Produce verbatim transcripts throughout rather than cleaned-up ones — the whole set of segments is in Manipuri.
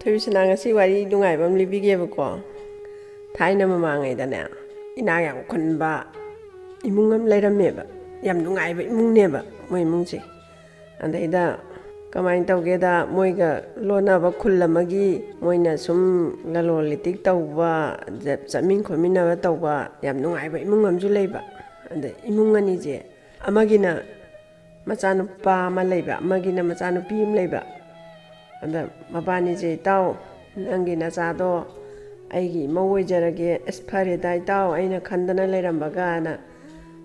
ꯊꯣꯏꯕꯤꯁꯅꯥ, ꯉꯁꯤ ꯋꯥꯔꯤ ꯅꯨꯡꯉꯥꯏꯕ ꯑꯃ ꯂꯤꯕꯤꯒꯦꯕꯀꯣ꯫ ꯊꯥꯏꯅ ꯃꯃꯥꯡꯉꯩꯗꯅꯦ, ꯏꯅꯥꯛ ꯌꯥꯝ ꯈꯨꯟꯕ ꯏꯃꯨꯡ ꯑꯃ ꯂꯩꯔꯝꯃꯦꯕ꯫ ꯌꯥꯝ ꯅꯨꯡꯉꯥꯏꯕ ꯏꯃꯨꯡꯅꯦꯕ ꯃꯣꯏ ꯏꯃꯨꯡꯁꯦ꯫ ꯑꯗꯩꯗ ꯀꯃꯥꯏꯅ ꯇꯧꯒꯦꯗ, ꯃꯣꯏꯒ ꯂꯣꯟꯅꯕ ꯈꯨꯜ ꯑꯃꯒꯤ ꯃꯣꯏꯅ ꯁꯨꯝ ꯂꯂꯣꯟ ꯏꯇꯤꯛ ꯇꯧꯕ, ꯆꯠꯃꯤꯟ ꯈꯣꯠꯃꯤꯟꯅꯕ ꯇꯧꯕ ꯌꯥꯝ ꯅꯨꯡꯉꯥꯏꯕ ꯏꯃꯨꯡ ꯑꯃꯁꯨ ꯂꯩꯕ꯫ ꯑꯗ ꯏꯃꯨꯡ ꯑꯅꯤꯁꯦ, ꯑꯃꯒꯤꯅ ꯃꯆꯥꯅꯨꯄꯥ ꯑꯃ ꯂꯩꯕ, ꯑꯃꯒꯤꯅ ꯃꯆꯥꯅꯨꯄꯤ ꯑꯃ ꯂꯩꯕ꯫ ꯑꯗ ꯃꯕꯥꯅꯤꯁꯦ, "ꯏꯇꯥꯎ, ꯅꯪꯒꯤ ꯅꯆꯥꯗꯣ ꯑꯩꯒꯤ ꯏꯃꯧ ꯑꯣꯏꯖꯔꯒꯦ꯫ ꯑꯁ, ꯐꯔꯦꯗ ꯏꯇꯥꯎ, ꯑꯩꯅ ꯈꯟꯗꯅ ꯂꯩꯔꯝꯕꯒꯅ"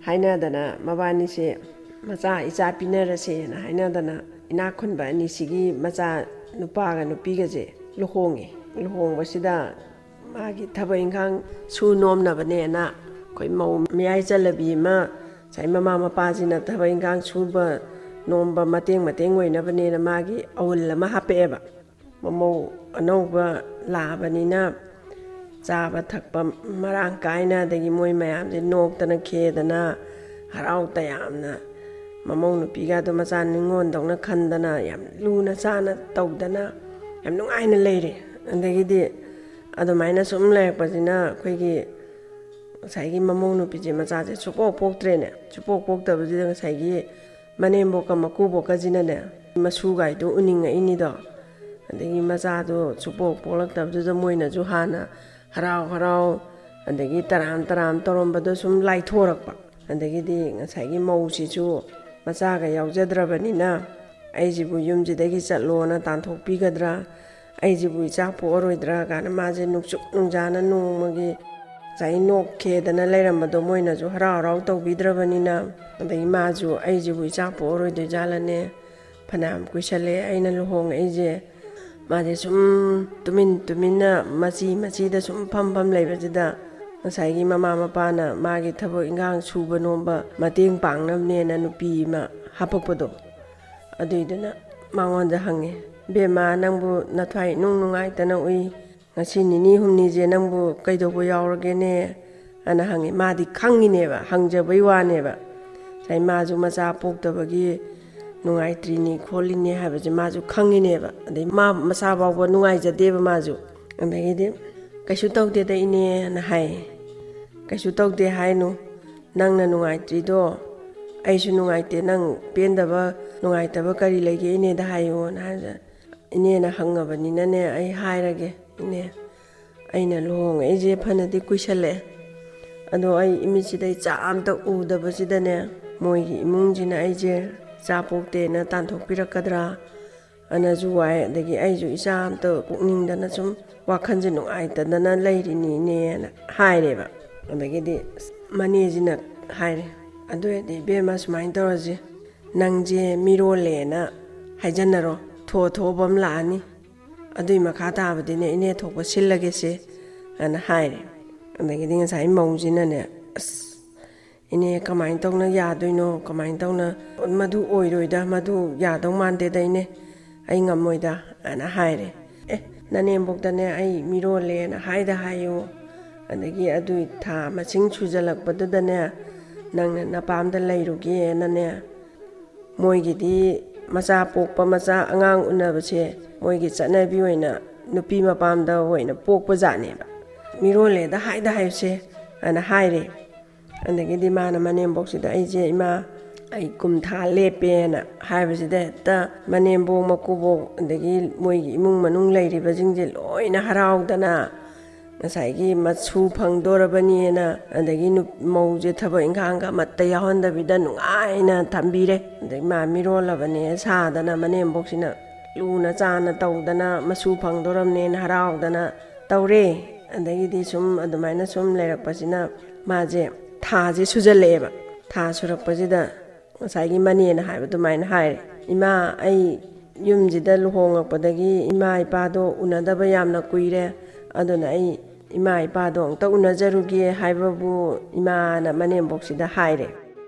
ꯍꯥꯏꯅꯗꯅ ꯃꯕꯥꯅꯤꯁꯦ ꯃꯆꯥ ꯏꯆꯥ ꯄꯤꯅꯔꯁꯦꯅ ꯍꯥꯏꯅꯗꯅ ꯏꯅꯥꯛ ꯈꯨꯟꯕ ꯑꯅꯤꯁꯤꯒꯤ ꯃꯆꯥ ꯅꯨꯄꯥꯒ ꯅꯨꯄꯤꯒꯁꯦ ꯂꯨꯍꯣꯡꯉꯦ꯫ ꯂꯨꯍꯣꯡꯕꯁꯤꯗ ꯃꯥꯒꯤ ꯊꯕꯛ ꯏꯪꯈꯥꯡ ꯁꯨ ꯅꯣꯝꯅꯕꯅꯦꯅ ꯑꯩꯈꯣꯏ ꯃꯧ ꯃꯌꯥꯏ ꯆꯜꯂꯕꯤ ꯑꯃ, ꯉꯁꯥꯏ ꯃꯃꯥ ꯃꯄꯥꯁꯤꯅ ꯊꯕꯛ ꯏꯪꯈꯥꯡ ꯁꯨꯕ ꯅꯣꯝꯕ ꯃꯇꯦꯡ ꯃꯇꯦꯡ ꯑꯣꯏꯅꯕꯅꯦꯅ ꯃꯥꯒꯤ ꯑꯋꯨꯜ ꯑꯃ ꯍꯥꯞꯄꯛꯑꯦꯕ꯫ ꯃꯃꯧ ꯑꯅꯧꯕ ꯂꯥꯛꯑꯕꯅꯤꯅ ꯆꯥꯕ ꯊꯛꯄ ꯃꯔꯥꯡ ꯀꯥꯏꯅ, ꯑꯗꯒꯤ ꯃꯣꯏ ꯃꯌꯥꯝꯁꯦ ꯅꯣꯛꯇꯅ ꯈꯦꯗꯅ ꯍꯔꯥꯎ ꯇꯌꯥꯝꯅ ꯃꯃꯧ ꯅꯨꯄꯤꯒꯗꯣ ꯃꯆꯥ ꯅꯤꯉꯣꯟꯗꯧꯅ ꯈꯟꯗꯅ ꯌꯥꯝ ꯂꯨꯅ ꯆꯥꯅ ꯇꯧꯗꯅ ꯌꯥꯝ ꯅꯨꯡꯉꯥꯏꯅ ꯂꯩꯔꯦ꯫ ꯑꯗꯒꯤꯗꯤ ꯑꯗꯨꯃꯥꯏꯅ ꯁꯨꯝ ꯂꯩꯔꯛꯄꯁꯤꯅ ꯑꯩꯈꯣꯏꯒꯤ ꯉꯁꯥꯏꯒꯤ ꯃꯃꯧ ꯅꯨꯄꯤꯁꯦ ꯃꯆꯥꯁꯦ ꯁꯨꯛꯄꯣꯛ ꯄꯣꯛꯇ꯭ꯔꯦꯅꯦ꯫ ꯁꯨꯛꯄꯣꯛ ꯄꯣꯛꯇꯕꯁꯤꯗ ꯉꯁꯥꯏꯒꯤ ꯃꯅꯦꯝꯕꯣꯛꯀ ꯃꯀꯨꯕꯣꯛꯀꯁꯤꯅꯅꯦ, ꯃꯁꯨꯒꯥꯏꯗꯨ ꯎꯅꯤꯡꯉꯛꯏꯅꯤꯗꯣ꯫ ꯑꯗꯒꯤ ꯃꯆꯥꯗꯣ ꯁꯨꯛꯄꯣꯛ ꯄꯣꯛꯂꯛꯇꯕꯗꯨꯗ ꯃꯣꯏꯅꯁꯨ ꯍꯥꯟꯅ ꯍꯔꯥꯎ ꯍꯔꯥꯎ, ꯑꯗꯒꯤ ꯇꯔꯥꯝ ꯇꯔꯥꯝ ꯇꯧꯔꯝꯕꯗꯣ ꯁꯨꯝ ꯂꯥꯏꯊꯣꯔꯛꯄ꯫ ꯑꯗꯒꯤꯗꯤ ꯉꯁꯥꯏꯒꯤ ꯃꯧꯁꯤꯁꯨ ꯃꯆꯥꯒ ꯌꯥꯎꯖꯗ꯭ꯔꯕꯅꯤꯅ, "ꯑꯩꯁꯤꯕꯨ ꯌꯨꯝꯁꯤꯗꯒꯤ ꯆꯠꯂꯣꯅ ꯇꯥꯟꯊꯣꯛꯄꯤꯒꯗ꯭ꯔꯥ? ꯑꯩꯁꯤꯕꯨ ꯏꯆꯥ ꯄꯣꯛꯑꯔꯣꯏꯗ꯭ꯔꯥ?" ꯀꯥꯏꯅ ꯃꯥꯁꯦ ꯅꯨꯡꯆꯨꯞ ꯅꯨꯡꯖꯥꯅ ꯅꯣꯡꯃꯒꯤ ꯉꯁꯥꯏ ꯅꯣꯛ ꯈꯦꯗꯅ ꯂꯩꯔꯝꯕꯗꯣ ꯃꯣꯏꯅꯁꯨ ꯍꯔꯥꯎ ꯍꯔꯥꯎ ꯇꯧꯕꯤꯗ꯭ꯔꯕꯅꯤꯅ, ꯑꯗꯒꯤ ꯃꯥꯁꯨ, "ꯑꯩꯁꯤꯕꯨ ꯏꯆꯥ ꯄꯣꯛꯑꯔꯣꯏꯗꯣꯏꯖꯥꯠꯂꯅꯦ? ꯐꯅꯌꯥꯝ ꯀꯨꯏꯁꯜꯂꯦ ꯑꯩꯅ ꯂꯨꯍꯣꯡꯉꯛꯏꯁꯦ꯫" ꯃꯥꯁꯦ ꯁꯨꯝ ꯇꯨꯃꯤꯟ ꯇꯨꯃꯤꯟꯅ ꯃꯆꯤ ꯃꯆꯤꯗ ꯁꯨꯝ ꯐꯝ ꯐꯝ ꯂꯩꯕꯁꯤꯗ, ꯉꯁꯥꯏꯒꯤ ꯃꯃꯥ ꯃꯄꯥꯅ ꯃꯥꯒꯤ ꯊꯕꯛ ꯏꯟꯈꯥꯡ ꯁꯨꯕ ꯅꯣꯝꯕ ꯃꯇꯦꯡ ꯄꯥꯡꯅꯕꯅꯦꯅ ꯅꯨꯄꯤ ꯑꯃ ꯍꯥꯄꯛꯄꯗꯣ, ꯑꯗꯨꯏꯗꯨꯅ ꯃꯉꯣꯟꯗ ꯍꯪꯉꯦ, "ꯕꯦꯝꯃ, ꯅꯪꯕꯨ ꯅꯊ꯭ꯋꯥꯏ ꯏꯅꯨꯡ ꯅꯨꯡꯉꯥꯏꯇꯅ ꯎꯏ꯫ ꯉꯁꯤ ꯅꯤꯅꯤ ꯍꯨꯝꯅꯤꯁꯦ ꯅꯪꯕꯨ ꯀꯩꯗꯧꯕ ꯌꯥꯎꯔꯒꯦꯅꯦ?" ꯑꯅ ꯍꯪꯉꯦ꯫ ꯃꯥꯗꯤ ꯈꯪꯉꯤꯅꯦꯕ, ꯍꯪꯖꯕꯩ ꯋꯥꯅꯦꯕ꯫ ꯉꯁꯥꯏ ꯃꯥꯁꯨ ꯃꯆꯥ ꯄꯣꯛꯇꯕꯒꯤ ꯅꯨꯡꯉꯥꯏꯇ꯭ꯔꯤꯅꯤ ꯈꯣꯠꯂꯤꯅꯤ ꯍꯥꯏꯕꯁꯦ ꯃꯥꯁꯨ ꯈꯪꯉꯤꯅꯦꯕ꯫ ꯑꯗꯩ ꯃꯥ ꯃꯁꯥ ꯐꯥꯎꯕ ꯅꯨꯡꯉꯥꯏꯖꯗꯦꯕ ꯃꯥꯁꯨ꯫ ꯑꯗꯒꯤꯗꯤ "ꯀꯩꯁꯨ ꯇꯧꯗꯦꯗ ꯏꯅꯦꯅ" ꯍꯥꯏ꯫ "ꯀꯩꯁꯨ ꯇꯧꯗꯦ ꯍꯥꯏꯅꯨ, ꯅꯪꯅ ꯅꯨꯡꯉꯥꯏꯇ꯭ꯔꯤꯗꯣ ꯑꯩꯁꯨ ꯅꯨꯡꯉꯥꯏꯇꯦ, ꯅꯪ ꯄꯦꯟꯗꯕ ꯅꯨꯡꯉꯥꯏꯇꯕ ꯀꯔꯤ ꯂꯩꯒꯦ ꯏꯅꯦꯗ ꯍꯥꯏꯌꯣꯅ" ꯍꯥꯏꯕꯗ "ꯏꯅꯦꯅ ꯍꯪꯉꯕꯅꯤꯅꯅꯦ ꯑꯩ ꯍꯥꯏꯔꯒꯦ ꯏꯅꯦ, ꯑꯩꯅ ꯂꯨꯍꯣꯡꯉꯛꯏꯁꯦ ꯐꯅꯗꯤ ꯀꯨꯏꯁꯜꯂꯛꯑꯦ, ꯑꯗꯣ ꯑꯩ ꯏꯃꯤꯠꯁꯤꯗ ꯏꯆꯥ ꯑꯝꯇ ꯎꯗꯕꯁꯤꯗꯅꯦ ꯃꯣꯏꯒꯤ ꯏꯃꯨꯡꯁꯤꯅ ꯑꯩꯁꯦ ꯆꯥ ꯄꯣꯛꯇꯦꯅ ꯇꯥꯟꯊꯣꯛꯄꯤꯔꯛꯀꯗ꯭ꯔꯥ ꯑꯅꯁꯨ ꯋꯥꯏ, ꯑꯗꯒꯤ ꯑꯩꯁꯨ ꯏꯆꯥ ꯑꯝꯇ ꯄꯣꯛꯅꯤꯡꯗꯅ ꯁꯨꯝ ꯋꯥꯈꯜꯁꯦ ꯅꯨꯡꯉꯥꯏꯇꯗꯅ ꯂꯩꯔꯤꯅꯤꯅꯦꯅ" ꯍꯥꯏꯔꯦꯕ꯫ ꯑꯗꯒꯤꯗꯤ ꯃꯅꯦꯁꯤꯅ ꯍꯥꯏꯔꯦ, "ꯑꯗꯨ ꯑꯣꯏꯔꯗꯤ ꯏꯕꯦꯝꯃ ꯁꯨꯃꯥꯏꯅ ꯇꯧꯔꯁꯤ, ꯅꯪꯁꯦ ꯃꯤꯔꯣꯜꯂꯦꯅ ꯍꯥꯏꯖꯟꯅꯔꯣ, ꯊꯣꯛꯑ ꯊꯣꯛꯑꯕ ꯑꯃ ꯂꯥꯛꯑꯅꯤ, ꯑꯗꯨꯏ ꯃꯈꯥ ꯇꯥꯕꯗꯤꯅꯦ ꯏꯅꯦ ꯊꯣꯛꯄ ꯁꯤꯜꯂꯒꯦꯁꯦ" ꯑꯅ ꯍꯥꯏꯔꯦ꯫ ꯑꯗꯒꯤꯗꯤ ꯉꯁꯥꯏ ꯃꯧꯁꯤꯅꯅꯦ, "ꯑꯁ ꯏꯅꯦ, ꯀꯃꯥꯏꯅ ꯇꯧꯅ ꯌꯥꯗꯣꯏꯅꯣ? ꯀꯃꯥꯏꯅ ꯇꯧꯅ? ꯃꯗꯨ ꯑꯣꯏꯔꯣꯏꯗ, ꯃꯗꯨ ꯌꯥꯗꯧ ꯃꯥꯟꯗꯦꯗ ꯏꯅꯦ, ꯑꯩ ꯉꯝꯃꯣꯏꯗ" ꯑꯅ ꯍꯥꯏꯔꯦ꯫ "ꯑꯦ, ꯅꯅꯦꯝꯕꯣꯛꯇꯅꯦ ꯑꯩ ꯃꯤꯔꯣꯜꯂꯦꯅ ꯍꯥꯏꯗ ꯍꯥꯏꯌꯨ, ꯑꯗꯒꯤ ꯑꯗꯨꯏ ꯊꯥ ꯃꯁꯤꯡ ꯁꯨꯖꯜꯂꯛꯄꯗꯨꯗꯅꯦ ꯅꯪꯅ ꯅꯄꯥꯝꯗ ꯂꯩꯔꯨꯒꯦꯅꯅꯦ, ꯃꯣꯏꯒꯤꯗꯤ ꯃꯆꯥ ꯄꯣꯛꯄ, ꯃꯆꯥ ꯑꯉꯥꯡ ꯎꯅꯕꯁꯦ ꯃꯣꯏꯒꯤ ꯆꯠꯅꯕꯤ ꯑꯣꯏꯅ ꯅꯨꯄꯤ ꯃꯄꯥꯝꯗ ꯑꯣꯏꯅ ꯄꯣꯛꯄ ꯖꯥꯠꯅꯦꯕ, ꯃꯤꯔꯣꯜꯂꯦꯗ ꯍꯥꯏꯗ ꯍꯥꯏꯌꯨꯁꯦ" ꯑꯅ ꯍꯥꯏꯔꯦ꯫ ꯑꯗꯒꯤꯗꯤ ꯃꯥꯅ ꯃꯅꯦꯝꯕꯣꯛꯁꯤꯗ, "ꯑꯩꯁꯦ ꯏꯃꯥ, ꯑꯩ ꯀꯨꯝ ꯊꯥ ꯂꯦꯞꯄꯦꯅ" ꯍꯥꯏꯕꯁꯤꯗ ꯍꯦꯛꯇ ꯃꯅꯦꯝꯕꯣꯛ, ꯃꯀꯨꯕꯣꯛ, ꯑꯗꯒꯤ ꯃꯣꯏꯒꯤ ꯏꯃꯨꯡ ꯃꯅꯨꯡ ꯂꯩꯔꯤꯕꯁꯤꯡꯁꯦ ꯂꯣꯏꯅ ꯍꯔꯥꯎꯗꯅ ꯉꯁꯥꯏꯒꯤ ꯃꯁꯨ ꯐꯪꯗꯣꯔꯕꯅꯤꯅ, ꯑꯗꯒꯤ ꯅꯨ-, ꯃꯧꯁꯦ ꯊꯕꯛ ꯏꯪꯈꯥꯡꯒ ꯑꯃꯠꯇ ꯌꯥꯎꯍꯟꯗꯕꯤꯗ ꯅꯨꯡꯉꯥꯏꯅ ꯊꯝꯕꯤꯔꯦ꯫ ꯑꯗꯩ ꯃꯥ ꯃꯤꯔꯣꯜꯂꯕꯅꯦ ꯁꯥꯗꯅ ꯃꯅꯦꯝꯕꯣꯛꯁꯤꯅ ꯂꯨꯅ ꯆꯥꯅ ꯇꯧꯗꯅ ꯃꯁꯨ ꯐꯪꯗꯣꯔꯕꯅꯦꯅ ꯍꯔꯥꯎꯗꯅ ꯇꯧꯔꯦ꯫ ꯑꯗꯒꯤꯗꯤ ꯁꯨꯝ ꯑꯗꯨꯃꯥꯏꯅ ꯁꯨꯝ ꯂꯩꯔꯛꯄꯁꯤꯅ ꯃꯥꯁꯦ ꯊꯥꯁꯦ ꯁꯨꯖꯜꯂꯛꯑꯦꯕ꯫ ꯊꯥ ꯁꯨꯔꯛꯄꯁꯤꯗ ꯉꯁꯥꯏꯒꯤ ꯃꯅꯦꯅ ꯍꯥꯏꯕ ꯑꯗꯨꯃꯥꯏꯅ ꯍꯥꯏꯔꯦ, "ꯏꯃꯥ, ꯑꯩ ꯌꯨꯝꯁꯤꯗ ꯂꯨꯍꯣꯡꯉꯛꯄꯗꯒꯤ ꯏꯃꯥ ꯏꯄꯥꯗꯣ ꯎꯅꯗꯕ ꯌꯥꯝꯅ ꯀꯨꯏꯔꯦ, ꯑꯗꯨꯅ ꯑꯩ ꯏꯃꯥ ꯏꯄꯥꯗꯣ ꯑꯃꯨꯛꯇ ꯎꯅꯖꯔꯨꯒꯦ" ꯍꯥꯏꯕꯕꯨ ꯏꯃꯥꯅ ꯃꯅꯦꯝꯕꯣꯛꯁꯤꯗ ꯍꯥꯏꯔꯦ꯫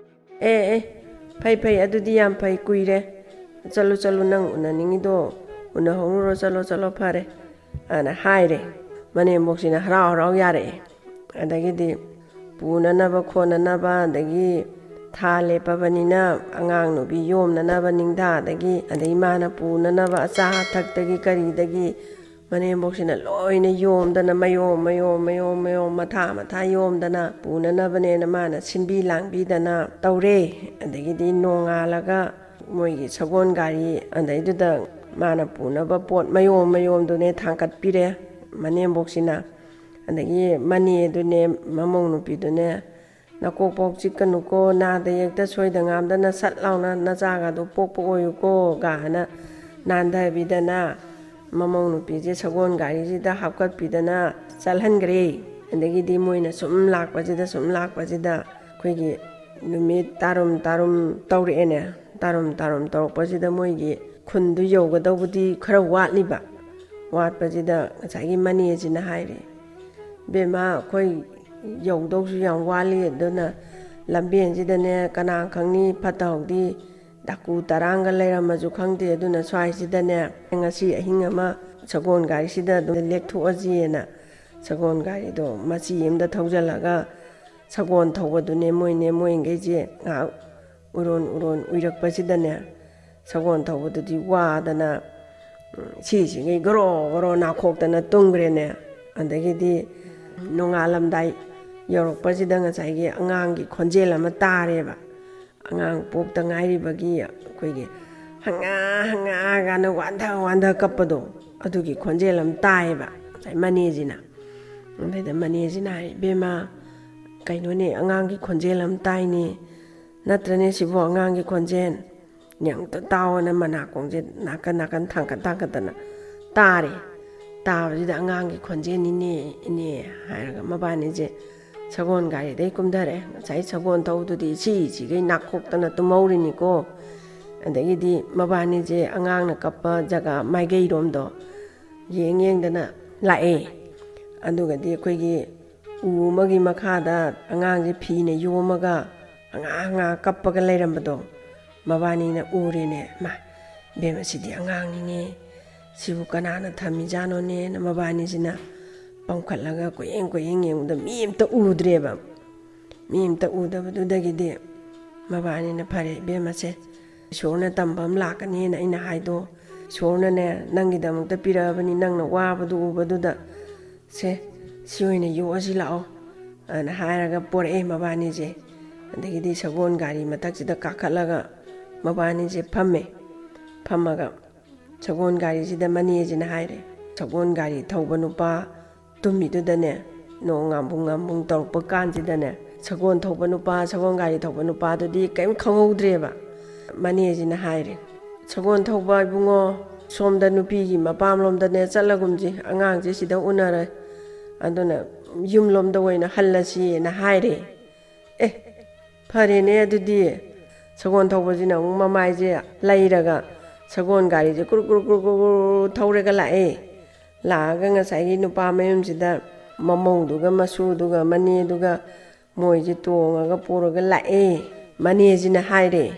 "ꯑꯦ, ꯑꯦ, ꯐꯩ, ꯐꯩ, ꯑꯗꯨꯗꯤ ꯌꯥꯝ ꯐꯩ, ꯀꯨꯏꯔꯦ꯫ ꯆꯠꯂꯣ, ꯆꯠꯂꯣ, ꯅꯪ ꯎꯅꯅꯤꯡꯉꯤꯗꯣ ꯎꯅꯍꯧꯔꯨꯔꯣ, ꯆꯠꯂꯣ, ꯆꯠꯂꯣ, ꯐꯔꯦ" ꯑꯅ ꯍꯥꯏꯔꯦ꯫ ꯃꯅꯦꯝꯕꯣꯛꯁꯤꯅ ꯍꯔꯥꯎ ꯍꯔꯥꯎ ꯌꯥꯔꯛꯑꯦ꯫ ꯑꯗꯒꯤꯗꯤ ꯄꯨꯅꯅꯕ ꯈꯣꯠꯅꯅꯕ, ꯑꯗꯒꯤ ꯊꯥ ꯂꯦꯞꯄꯕꯅꯤꯅ ꯑꯉꯥꯡ ꯅꯨꯄꯤ ꯌꯣꯝꯅꯅꯕ ꯅꯤꯡꯊꯥꯗꯒꯤ, ꯑꯗꯩ ꯃꯥꯅ ꯄꯨꯅꯅꯕ ꯑꯆꯥ ꯑꯊꯛꯇꯒꯤ ꯀꯔꯤꯗꯒꯤ ꯃꯅꯦꯝꯕꯣꯛꯁꯤꯅ ꯂꯣꯏꯅ ꯌꯣꯝꯗꯅ, ꯃꯌꯣꯝ ꯃꯌꯣꯝ ꯃꯌꯣꯝ ꯃꯌꯣꯝ, ꯃꯊꯥ ꯃꯊꯥ ꯌꯣꯝꯗꯅ ꯄꯨꯅꯅꯕꯅꯦꯅ ꯃꯥꯅ ꯁꯤꯟꯕꯤ ꯂꯥꯡꯕꯤꯗꯅ ꯇꯧꯔꯦ꯫ ꯑꯗꯒꯤꯗꯤ ꯅꯣꯡꯉꯥꯜꯂꯒ ꯃꯣꯏꯒꯤ ꯁꯒꯣꯜ ꯒꯥꯔꯤ, ꯑꯗꯩꯗꯨꯗ ꯃꯥꯅ ꯄꯨꯅꯕ ꯄꯣꯠ ꯃꯌꯣꯝ ꯃꯌꯣꯝꯗꯨꯅꯦ ꯊꯥꯡꯀꯠꯄꯤꯔꯦ ꯃꯅꯦꯝꯕꯣꯛꯁꯤꯅ꯫ ꯑꯗꯒꯤ ꯃꯅꯦꯗꯨꯅꯦ, ꯃꯃꯧ ꯅꯨꯄꯤꯗꯨꯅꯦ, "ꯅꯀꯣꯛꯄꯣꯛ ꯆꯤꯛꯀꯅꯨꯀꯣ, ꯅꯥꯗ ꯌꯦꯛꯇ ꯁꯣꯏꯗ ꯉꯥꯝꯗꯅ ꯁꯠ ꯂꯥꯎꯅ ꯅꯆꯥꯒꯗꯣ ꯄꯣꯛꯄ ꯑꯣꯏꯌꯨꯀꯣ" ꯒꯥꯏꯅ ꯅꯥꯟꯊꯕꯤꯗꯅ ꯃꯃꯧ ꯅꯨꯄꯤꯁꯦ ꯁꯒꯣꯜ ꯒꯥꯔꯤꯁꯤꯗ ꯍꯥꯞꯀꯠꯄꯤꯗꯅ ꯆꯠꯍꯟꯈ꯭ꯔꯦ꯫ ꯑꯗꯒꯤꯗꯤ ꯃꯣꯏꯅ ꯁꯨꯝ ꯂꯥꯛꯄꯁꯤꯗ, ꯁꯨꯝ ꯂꯥꯛꯄꯁꯤꯗ ꯑꯩꯈꯣꯏꯒꯤ ꯅꯨꯃꯤꯠ ꯇꯥꯔꯨꯝ ꯇꯥꯔꯨꯝ ꯇꯧꯔꯛꯑꯦꯅꯦ꯫ ꯇꯥꯔꯨꯝ ꯇꯥꯔꯨꯝ ꯇꯧꯔꯛꯄꯁꯤꯗ ꯃꯣꯏꯒꯤ ꯈꯨꯟꯗꯨ ꯌꯧꯒꯗꯧꯕꯗꯤ ꯈꯔ ꯋꯥꯠꯂꯤꯕ꯫ ꯋꯥꯠꯄꯁꯤꯗ ꯉꯁꯥꯏꯒꯤ ꯃꯅꯦꯁꯤꯅ ꯍꯥꯏꯔꯦ, "ꯕꯦꯝꯃ, ꯑꯩꯈꯣꯏ ꯌꯧꯗꯧꯁꯨ ꯌꯥꯝ ꯋꯥꯠꯂꯤ, ꯑꯗꯨꯅ ꯂꯝꯕꯦꯟꯁꯤꯗꯅꯦ ꯀꯅꯥ ꯈꯪꯅꯤ, ꯐꯠꯇ ꯍꯥꯎꯗꯤ ꯗꯥꯀꯨ ꯇꯔꯥꯡꯒ ꯂꯩꯔꯝꯃꯁꯨ ꯈꯪꯗꯦ, ꯑꯗꯨꯅ ꯁ꯭ꯋꯥꯏꯁꯤꯗꯅꯦ ꯉꯁꯤ ꯑꯍꯤꯡ ꯑꯃ ꯁꯒꯣꯜ ꯒꯥꯔꯤꯁꯤꯗ ꯑꯗꯨꯝ ꯂꯦꯛꯊꯣꯛꯑꯁꯤꯅ" ꯁꯒꯣꯜ ꯒꯥꯔꯤꯗꯣ ꯃꯆꯤ ꯑꯃꯗ ꯊꯧꯖꯤꯜꯂꯒ ꯁꯒꯣꯜ ꯊꯧꯕꯗꯨꯅꯦ ꯃꯣꯏꯅꯦ ꯃꯣꯏꯈꯩꯁꯦ ꯉꯥꯏꯍꯥꯛ ꯎꯔꯣꯟ ꯎꯔꯣꯟ ꯎꯏꯔꯛꯄꯁꯤꯗꯅꯦ, ꯁꯒꯣꯜ ꯊꯧꯕꯗꯨꯗꯤ ꯋꯥꯗꯅ, ꯎꯝ, ꯁꯤꯁꯤꯒꯩ ꯒꯣꯔꯣ ꯒꯣꯔꯣ ꯅꯥꯈꯣꯛꯇꯅ ꯇꯨꯝꯈ꯭ꯔꯦꯅꯦ꯫ ꯑꯗꯒꯤꯗꯤ ꯅꯣꯡꯉꯥꯜꯂꯝꯗꯥꯏ ꯌꯧꯔꯛꯄꯁꯤꯗ ꯉꯁꯥꯏꯒꯤ ꯑꯉꯥꯡꯒꯤ ꯈꯣꯟꯖꯦꯜ ꯑꯃ ꯇꯥꯔꯦꯕ꯫ ꯑꯉꯥꯡ ꯄꯣꯛꯇ ꯉꯥꯏꯔꯤꯕꯒꯤ ꯑꯩꯈꯣꯏꯒꯤ "ꯍꯪꯉꯥ, ꯍꯪꯉꯥ" ꯀꯥꯏꯅ ꯋꯥꯟꯊ ꯋꯥꯟꯊ ꯀꯞꯄꯗꯣ, ꯑꯗꯨꯒꯤ ꯈꯣꯟꯖꯦꯜ ꯑꯃ ꯇꯥꯏꯌꯦꯕ ꯉꯁꯥꯏ ꯃꯅꯦꯁꯤꯅ꯫ ꯑꯗꯩꯗ ꯃꯅꯦꯁꯤꯅ ꯍꯥꯏ, "ꯏꯕꯦꯝꯃ, ꯀꯩꯅꯣꯅꯦ, ꯑꯉꯥꯡꯒꯤ ꯈꯣꯟꯖꯦꯜ ꯑꯃ ꯇꯥꯏꯅꯦ, ꯅꯠꯇ꯭ꯔꯅꯦ ꯁꯤꯕꯨ ꯑꯉꯥꯡꯒꯤ ꯈꯣꯟꯖꯦꯜ? ꯌꯦꯡꯇ ꯇꯥꯎꯑꯣꯅ" ꯃꯅꯥꯀꯣꯡꯁꯦ ꯅꯥꯀꯟ ꯅꯥꯀꯟ ꯊꯥꯡꯀꯠ ꯊꯥꯡꯀꯠꯇꯅ ꯇꯥꯔꯦ꯫ ꯇꯥꯕꯁꯤꯗ "ꯑꯉꯥꯡꯒꯤ ꯈꯣꯟꯖꯦꯜꯅꯤꯅꯦ, ꯏꯅꯦ" ꯍꯥꯏꯔꯒ ꯃꯕꯥꯅꯤꯁꯦ ꯁꯒꯣꯜ ꯒꯥꯔꯤꯗꯩ ꯀꯨꯝꯊꯔꯦ꯫ ꯉꯁꯥꯏ ꯁꯒꯣꯜ ꯊꯧꯗꯨꯗꯤ ꯁꯤ ꯁꯤꯈꯩ ꯅꯥꯈꯣꯛꯇꯅ ꯇꯨꯝꯍꯧꯔꯤꯅꯤꯀꯣ꯫ ꯑꯗꯒꯤꯗꯤ ꯃꯕꯥꯅꯤꯁꯦ ꯑꯉꯥꯡꯅ ꯀꯞꯄ ꯖꯒꯥ ꯃꯥꯏꯀꯩꯔꯣꯝꯗꯣ ꯌꯦꯡ ꯌꯦꯡꯗꯅ ꯂꯥꯛꯑꯦ꯫ ꯑꯗꯨꯒꯗꯤ ꯑꯩꯈꯣꯏꯒꯤ ꯎ ꯑꯃꯒꯤ ꯃꯈꯥꯗ ꯑꯉꯥꯡꯁꯦ ꯐꯤꯅ ꯌꯣꯝꯃꯒ ꯍꯪꯉꯥ ꯍꯪꯉꯥ ꯀꯞꯄꯒ ꯂꯩꯔꯝꯕꯗꯣ ꯃꯕꯥꯅꯤꯅ ꯎꯔꯦꯅꯦ꯫ "ꯃꯥ, ꯏꯕꯦꯝꯃ, ꯁꯤꯗꯤ ꯑꯉꯥꯡꯅꯤꯅꯦ, ꯁꯤꯕꯨ ꯀꯅꯥꯅ ꯊꯝꯃꯤꯖꯥꯠꯅꯣꯅꯦꯅ" ꯃꯕꯥꯅꯤꯁꯤꯅ ꯄꯥꯡꯈꯠꯂꯒ ꯀꯣꯏꯌꯦꯡ ꯀꯣꯏꯌꯦꯡ ꯌꯦꯡꯕꯗ ꯃꯤ ꯑꯝꯇ ꯎꯗ꯭ꯔꯦꯕ꯫ ꯃꯤ ꯑꯝꯇ ꯎꯗꯕꯗꯨꯗꯒꯤꯗꯤ ꯃꯕꯥꯅꯤꯅ, "ꯐꯔꯦ ꯏꯕꯦꯝꯃꯁꯦ, ꯏꯁꯣꯔꯅ ꯇꯝꯕ ꯑꯃ ꯂꯥꯛꯀꯅꯤꯅ ꯑꯩꯅ ꯍꯥꯏꯗꯣ, ꯏꯁꯣꯔꯅꯅꯦ ꯅꯪꯒꯤꯗꯃꯛꯇ ꯄꯤꯔꯛꯑꯕꯅꯤ, ꯅꯪꯅ ꯋꯥꯕꯗꯨ ꯎꯕꯗꯨꯗ, ꯁꯦ, ꯁꯤ ꯑꯣꯏꯅ ꯌꯣꯛꯑꯁꯤ ꯂꯥꯛꯑꯣ" ꯑꯅ ꯍꯥꯏꯔꯒ ꯄꯣꯔꯛꯑꯦ ꯃꯕꯥꯅꯤꯁꯦ꯫ ꯑꯗꯒꯤꯗꯤ ꯁꯒꯣꯜ ꯒꯥꯔꯤ ꯃꯊꯛꯁꯤꯗ ꯀꯥꯈꯠꯂꯒ ꯃꯕꯥꯅꯤꯁꯦ ꯐꯝꯃꯦ꯫ ꯐꯝꯃꯒ ꯁꯒꯣꯜ ꯒꯥꯔꯤꯁꯤꯗ ꯃꯅꯦꯁꯤꯅ ꯍꯥꯏꯔꯦ, ꯁꯒꯣꯜ ꯒꯥꯔꯤ ꯊꯧꯕ ꯅꯨꯄꯥ ꯇꯨꯝꯃꯤꯗꯨꯗꯅꯦ, ꯅꯣꯡ ꯉꯥꯝꯕꯨꯡ ꯉꯥꯝꯕꯨꯡ ꯇꯧꯔꯛꯄ ꯀꯥꯟꯁꯤꯗꯅꯦ, ꯁꯒꯣꯜ ꯊꯧꯕ ꯅꯨꯄꯥ, ꯁꯒꯣꯜ ꯒꯥꯔꯤ ꯊꯧꯕ ꯅꯨꯄꯥꯗꯨꯗꯤ ꯀꯔꯤꯝ ꯈꯪꯍꯧꯗ꯭ꯔꯦꯕ꯫ ꯃꯅꯦꯁꯤꯅ ꯍꯥꯏꯔꯦ, "ꯁꯒꯣꯜ ꯊꯧꯕ ꯏꯕꯨꯡꯉꯣ, ꯁꯣꯝꯗ ꯅꯨꯄꯤꯒꯤ ꯃꯄꯥꯝꯂꯣꯝꯗꯅꯦ ꯆꯠꯂꯒꯨꯝꯁꯤ, ꯑꯉꯥꯡꯁꯦ ꯁꯤꯗ ꯎꯅꯔꯦ, ꯑꯗꯨꯅ ꯌꯨꯝꯂꯣꯝꯗ ꯑꯣꯏꯅ ꯍꯜꯂꯁꯤꯅ" ꯍꯥꯏꯔꯦ꯫ "ꯑꯦ, ꯐꯔꯦꯅꯦ ꯑꯗꯨꯗꯤ"꯫ ꯁꯒꯣꯜ ꯊꯧꯕꯁꯤꯅ ꯑꯃꯨꯛ ꯃꯃꯥꯏꯁꯦ ꯂꯩꯔꯒ ꯁꯒꯣꯜ ꯒꯥꯔꯤꯁꯦ ꯀꯨꯔꯨ ꯀꯨꯔꯨ ꯀꯨꯔꯨ ꯀꯨꯔꯨ ꯊꯧꯔꯒ ꯂꯥꯛꯑꯦ꯫ ꯂꯥꯛꯑꯒ ꯉꯁꯥꯏꯒꯤ ꯅꯨꯄꯥ ꯃꯌꯨꯝꯁꯤꯗ ꯃꯃꯧꯗꯨꯒ ꯃꯁꯨꯗꯨꯒ ꯃꯅꯦꯗꯨꯒ ꯃꯣꯏꯁꯦ ꯇꯣꯡꯉꯒ ꯄꯨꯔꯒ ꯂꯥꯛꯑꯦ꯫ ꯃꯅꯦꯁꯤꯅ ꯍꯥꯏꯔꯦ,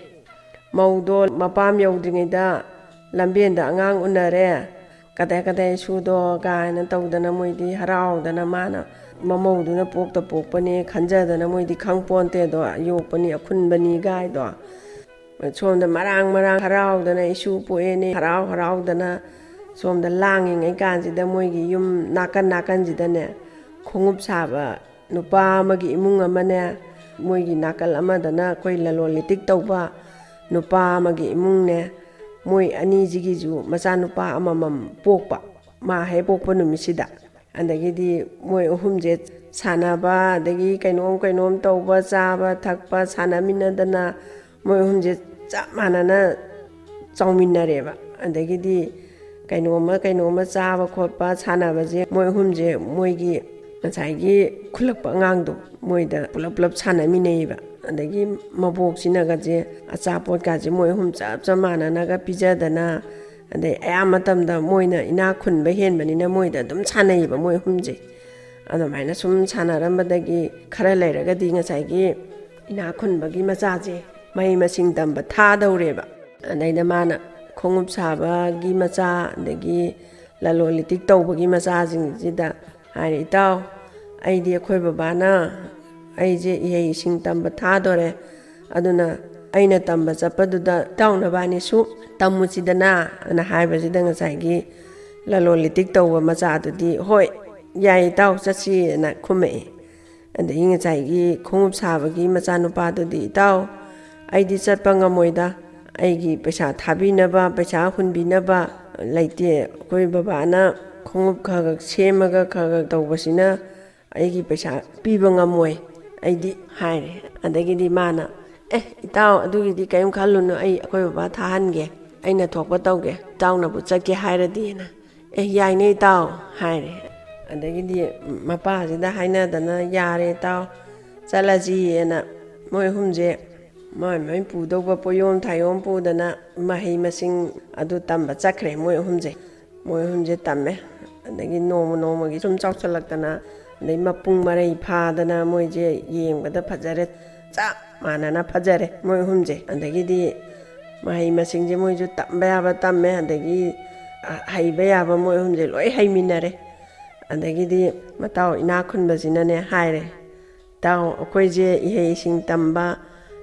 "ꯃꯧꯗꯣ ꯃꯄꯥꯝ ꯌꯧꯗ꯭ꯔꯤꯉꯩꯗ ꯂꯝꯕꯦꯟꯗ ꯑꯉꯥꯡ ꯎꯅꯔꯦ, ꯀꯗꯥꯏ ꯀꯗꯥꯏ ꯁꯨꯗꯣ" ꯀꯥꯏꯅ ꯇꯧꯗꯅ ꯃꯣꯏꯗꯤ ꯍꯔꯥꯎꯗꯅ, ꯃꯥꯅ ꯃꯃꯧꯗꯨꯅ ꯄꯣꯛꯇ ꯄꯣꯛꯄꯅꯦ ꯈꯟꯖꯗꯅ, ꯃꯣꯏꯗꯤ ꯈꯪ ꯄꯣꯟꯇꯦꯗꯣ, ꯌꯣꯛꯄꯅꯤ ꯑꯈꯨꯟꯕꯅꯤ ꯒꯥꯏꯗꯣ꯫ ꯁꯣꯝꯗ ꯃꯔꯥꯡ ꯃꯔꯥꯡ ꯍꯔꯥꯎꯗꯅ ꯏꯁꯨ ꯄꯣꯛꯑꯦꯅꯦ, ꯍꯔꯥꯎ ꯍꯔꯥꯎꯗꯅ ꯁꯣꯝꯗ ꯂꯥꯡꯉꯤꯉꯩ ꯀꯥꯟꯁꯤꯗ ꯃꯣꯏꯒꯤ ꯌꯨꯝ ꯅꯥꯀꯟ ꯅꯥꯀꯟꯁꯤꯗꯅꯦ ꯈꯣꯡꯎꯞ ꯁꯥꯕ ꯅꯨꯄꯥ ꯑꯃꯒꯤ ꯏꯃꯨꯡ ꯑꯃꯅꯦ, ꯃꯣꯏꯒꯤ ꯅꯥꯀꯜ ꯑꯃꯗꯅ ꯑꯩꯈꯣꯏ ꯂꯂꯣꯟ ꯏꯇꯤꯛ ꯇꯧꯕ ꯅꯨꯄꯥ ꯑꯃꯒꯤ ꯏꯃꯨꯡꯅꯦ, ꯃꯣꯏ ꯑꯅꯤꯁꯤꯒꯤꯁꯨ ꯃꯆꯥꯅꯨꯄꯥ ꯑꯃꯃꯝ ꯄꯣꯛꯄ, ꯃꯥ ꯍꯦꯛ ꯄꯣꯛꯄ ꯅꯨꯃꯤꯠꯁꯤꯗ꯫ ꯑꯗꯒꯤꯗꯤ ꯃꯣꯏ ꯑꯍꯨꯝꯁꯦ ꯁꯥꯟꯅꯕ, ꯑꯗꯒꯤ ꯀꯩꯅꯣꯝ ꯀꯩꯅꯣꯝ ꯇꯧꯕ, ꯆꯥꯕ ꯊꯛꯄ, ꯁꯥꯟꯅꯃꯤꯟꯅꯗꯅ ꯃꯣꯏ ꯑꯍꯨꯝꯁꯦ ꯆꯞ ꯃꯥꯟꯅꯅ ꯆꯥꯎꯃꯤꯟꯅꯔꯦꯕ꯫ ꯑꯗꯒꯤꯗꯤ ꯀꯩꯅꯣꯝꯃ ꯀꯩꯅꯣꯝꯃ ꯆꯥꯕ ꯈꯣꯠꯄ ꯁꯥꯟꯅꯕꯁꯦ ꯃꯣꯏ ꯑꯍꯨꯝꯁꯦ ꯃꯣꯏꯒꯤ ꯉꯁꯥꯏꯒꯤ ꯈꯨꯜꯂꯛꯄ ꯑꯉꯥꯡꯗꯣ ꯃꯣꯏꯗ ꯄꯨꯂꯞ ꯄꯨꯂꯞ ꯁꯥꯟꯅꯃꯤꯟꯅꯩꯌꯦꯕ꯫ ꯑꯗꯒꯤ ꯃꯕꯣꯛꯁꯤꯅꯒꯁꯦ ꯑꯆꯥꯄꯣꯠꯀꯥꯁꯦ ꯃꯣꯏ ꯑꯍꯨꯝ ꯆꯞ ꯆꯞ ꯃꯥꯟꯅꯅꯒ ꯄꯤꯖꯗꯅ, ꯑꯗꯩ ꯑꯌꯥꯝꯕ ꯃꯇꯝꯗ ꯃꯣꯏꯅ ꯏꯅꯥꯛ ꯈꯨꯟꯕ ꯍꯦꯟꯕꯅꯤꯅ ꯃꯣꯏꯗ ꯑꯗꯨꯝ ꯁꯥꯟꯅꯩꯌꯦꯕ ꯃꯣꯏ ꯑꯍꯨꯝꯁꯦ꯫ ꯑꯗꯨꯃꯥꯏꯅ ꯁꯨꯝ ꯁꯥꯟꯅꯔꯝꯕꯗꯒꯤ ꯈꯔ ꯂꯩꯔꯒꯗꯤ ꯉꯁꯥꯏꯒꯤ ꯏꯅꯥꯛ ꯈꯨꯟꯕꯒꯤ ꯃꯆꯥꯁꯦ ꯃꯍꯩ ꯃꯁꯤꯡ ꯇꯝꯕ ꯊꯥꯗꯧꯔꯦꯕ꯫ ꯑꯗꯩꯗ ꯃꯥꯅ ꯈꯣꯡꯎꯞ ꯁꯥꯕꯒꯤ ꯃꯆꯥ, ꯑꯗꯒꯤ ꯂꯂꯣꯟ ꯏꯇꯤꯛ ꯇꯧꯕꯒꯤ ꯃꯆꯥꯁꯤꯡꯁꯤꯗ ꯍꯥꯏꯔꯦ, "ꯏꯇꯥꯎ, ꯑꯩꯗꯤ ꯑꯩꯈꯣꯏ ꯕꯕꯥꯅ ꯑꯩꯁꯦ ꯏꯍꯩ ꯏꯁꯤꯡ ꯇꯝꯕ ꯊꯥꯗꯣꯔꯦ, ꯑꯗꯨꯅ ꯑꯩꯅ ꯇꯝꯕ ꯆꯠꯄꯗꯨꯗ ꯏꯇꯥꯎ ꯅꯕꯥꯅꯤꯁꯨ ꯇꯝꯃꯨꯁꯤꯗꯅ ꯑꯅ ꯍꯥꯏꯕꯁꯤꯗ ꯉꯁꯥꯏꯒꯤ ꯂꯂꯣꯟ ꯏꯇꯤꯛ ꯇꯧꯕ ꯃꯆꯥꯗꯨꯗꯤ, "ꯍꯣꯏ, ꯌꯥꯏ ꯏꯇꯥꯎ, ꯆꯠꯁꯤ" ꯑꯅ ꯈꯨꯝꯃꯛꯑꯦ꯫ ꯑꯗꯒꯤ ꯉꯁꯥꯏꯒꯤ ꯈꯣꯡꯎꯞ ꯁꯥꯕꯒꯤ ꯃꯆꯥꯅꯨꯄꯥꯗꯨꯗꯤ, "ꯏꯇꯥꯎ, ꯑꯩꯗꯤ ꯆꯠꯄ ꯉꯝꯃꯣꯏꯗ, ꯑꯩꯒꯤ ꯄꯩꯁꯥ ꯊꯥꯕꯤꯅꯕ, ꯄꯩꯁꯥ ꯍꯨꯟꯕꯤꯅꯕ ꯂꯩꯇꯦ꯫ ꯑꯩꯈꯣꯏ ꯕꯕꯥꯅ ꯈꯣꯡꯎꯞ ꯈꯔ ꯈꯔ ꯁꯦꯝꯃꯒ ꯈꯔ ꯈꯔ ꯇꯧꯕꯁꯤꯅ ꯑꯩꯒꯤ ꯄꯩꯁꯥ ꯄꯤꯕ ꯉꯝꯃꯣꯏ ꯑꯩꯗꯤ" ꯍꯥꯏꯔꯦ꯫ ꯑꯗꯒꯤꯗꯤ ꯃꯥꯅ, "ꯑꯦ ꯏꯇꯥꯎ, ꯑꯗꯨꯒꯤꯗꯤ ꯀꯔꯤꯝ ꯈꯜꯂꯨꯅꯨ, ꯑꯩ ꯑꯩꯈꯣꯏ ꯕꯕꯥ ꯊꯥꯍꯟꯒꯦ, ꯑꯩꯅ ꯊꯣꯛꯄ ꯇꯧꯒꯦ, ꯏꯇꯥꯎꯅꯕꯨ ꯆꯠꯀꯦ ꯍꯥꯏꯔꯗꯤꯅ"꯫ "ꯑꯦ, ꯌꯥꯏꯅꯦ ꯏꯇꯥꯎ" ꯍꯥꯏꯔꯦ꯫ ꯑꯗꯒꯤꯗꯤ ꯃꯄꯥꯁꯤꯗ ꯍꯥꯏꯅꯗꯅ, "ꯌꯥꯔꯦ ꯏꯇꯥꯎ, ꯆꯠꯂꯁꯤꯅ" ꯃꯣꯏ ꯑꯍꯨꯝꯁꯦ ꯃꯣꯏ ꯃꯣꯏ ꯄꯨꯗꯧꯕ ꯄꯣꯌꯣꯝ ꯊꯥꯌꯣꯝ ꯄꯨꯗꯅ ꯃꯍꯩ ꯃꯁꯤꯡ ꯑꯗꯨ ꯇꯝꯕ ꯆꯠꯈ꯭ꯔꯦ ꯃꯣꯏ ꯑꯍꯨꯝꯁꯦ꯫ ꯃꯣꯏ ꯑꯍꯨꯝꯁꯦ ꯇꯝꯃꯦ꯫ ꯑꯗꯒꯤ ꯅꯣꯡꯃ ꯅꯣꯡꯃꯒꯤ ꯁꯨꯝ ꯆꯥꯎꯁꯜꯂꯛꯇꯅ, ꯑꯗꯩ ꯃꯄꯨꯡ ꯃꯔꯩ ꯐꯥꯗꯅ ꯃꯣꯏꯁꯦ ꯌꯦꯡꯕꯗ ꯐꯖꯔꯦ, ꯆꯞ ꯃꯥꯟꯅꯅ ꯐꯖꯔꯦ ꯃꯣꯏ ꯑꯍꯨꯝꯁꯦ꯫ ꯑꯗꯒꯤꯗꯤ ꯃꯍꯩ ꯃꯁꯤꯡꯁꯦ ꯃꯣꯏꯁꯨ ꯇꯝꯕ ꯌꯥꯕ ꯇꯝꯃꯦ, ꯑꯗꯒꯤ ꯍꯩꯕ ꯌꯥꯕ ꯃꯣꯏ ꯑꯍꯨꯝꯁꯦ ꯂꯣꯏ ꯍꯩꯃꯤꯟꯅꯔꯦ꯫ ꯑꯗꯒꯤꯗꯤ ꯃꯇꯥꯎ ꯏꯅꯥꯛ ꯈꯨꯟꯕꯁꯤꯅꯅꯦ ꯍꯥꯏꯔꯦ, "ꯏꯇꯥꯎ, ꯑꯩꯈꯣꯏꯁꯦ ꯏꯍꯩ ꯏꯁꯤꯡ ꯇꯝꯕ,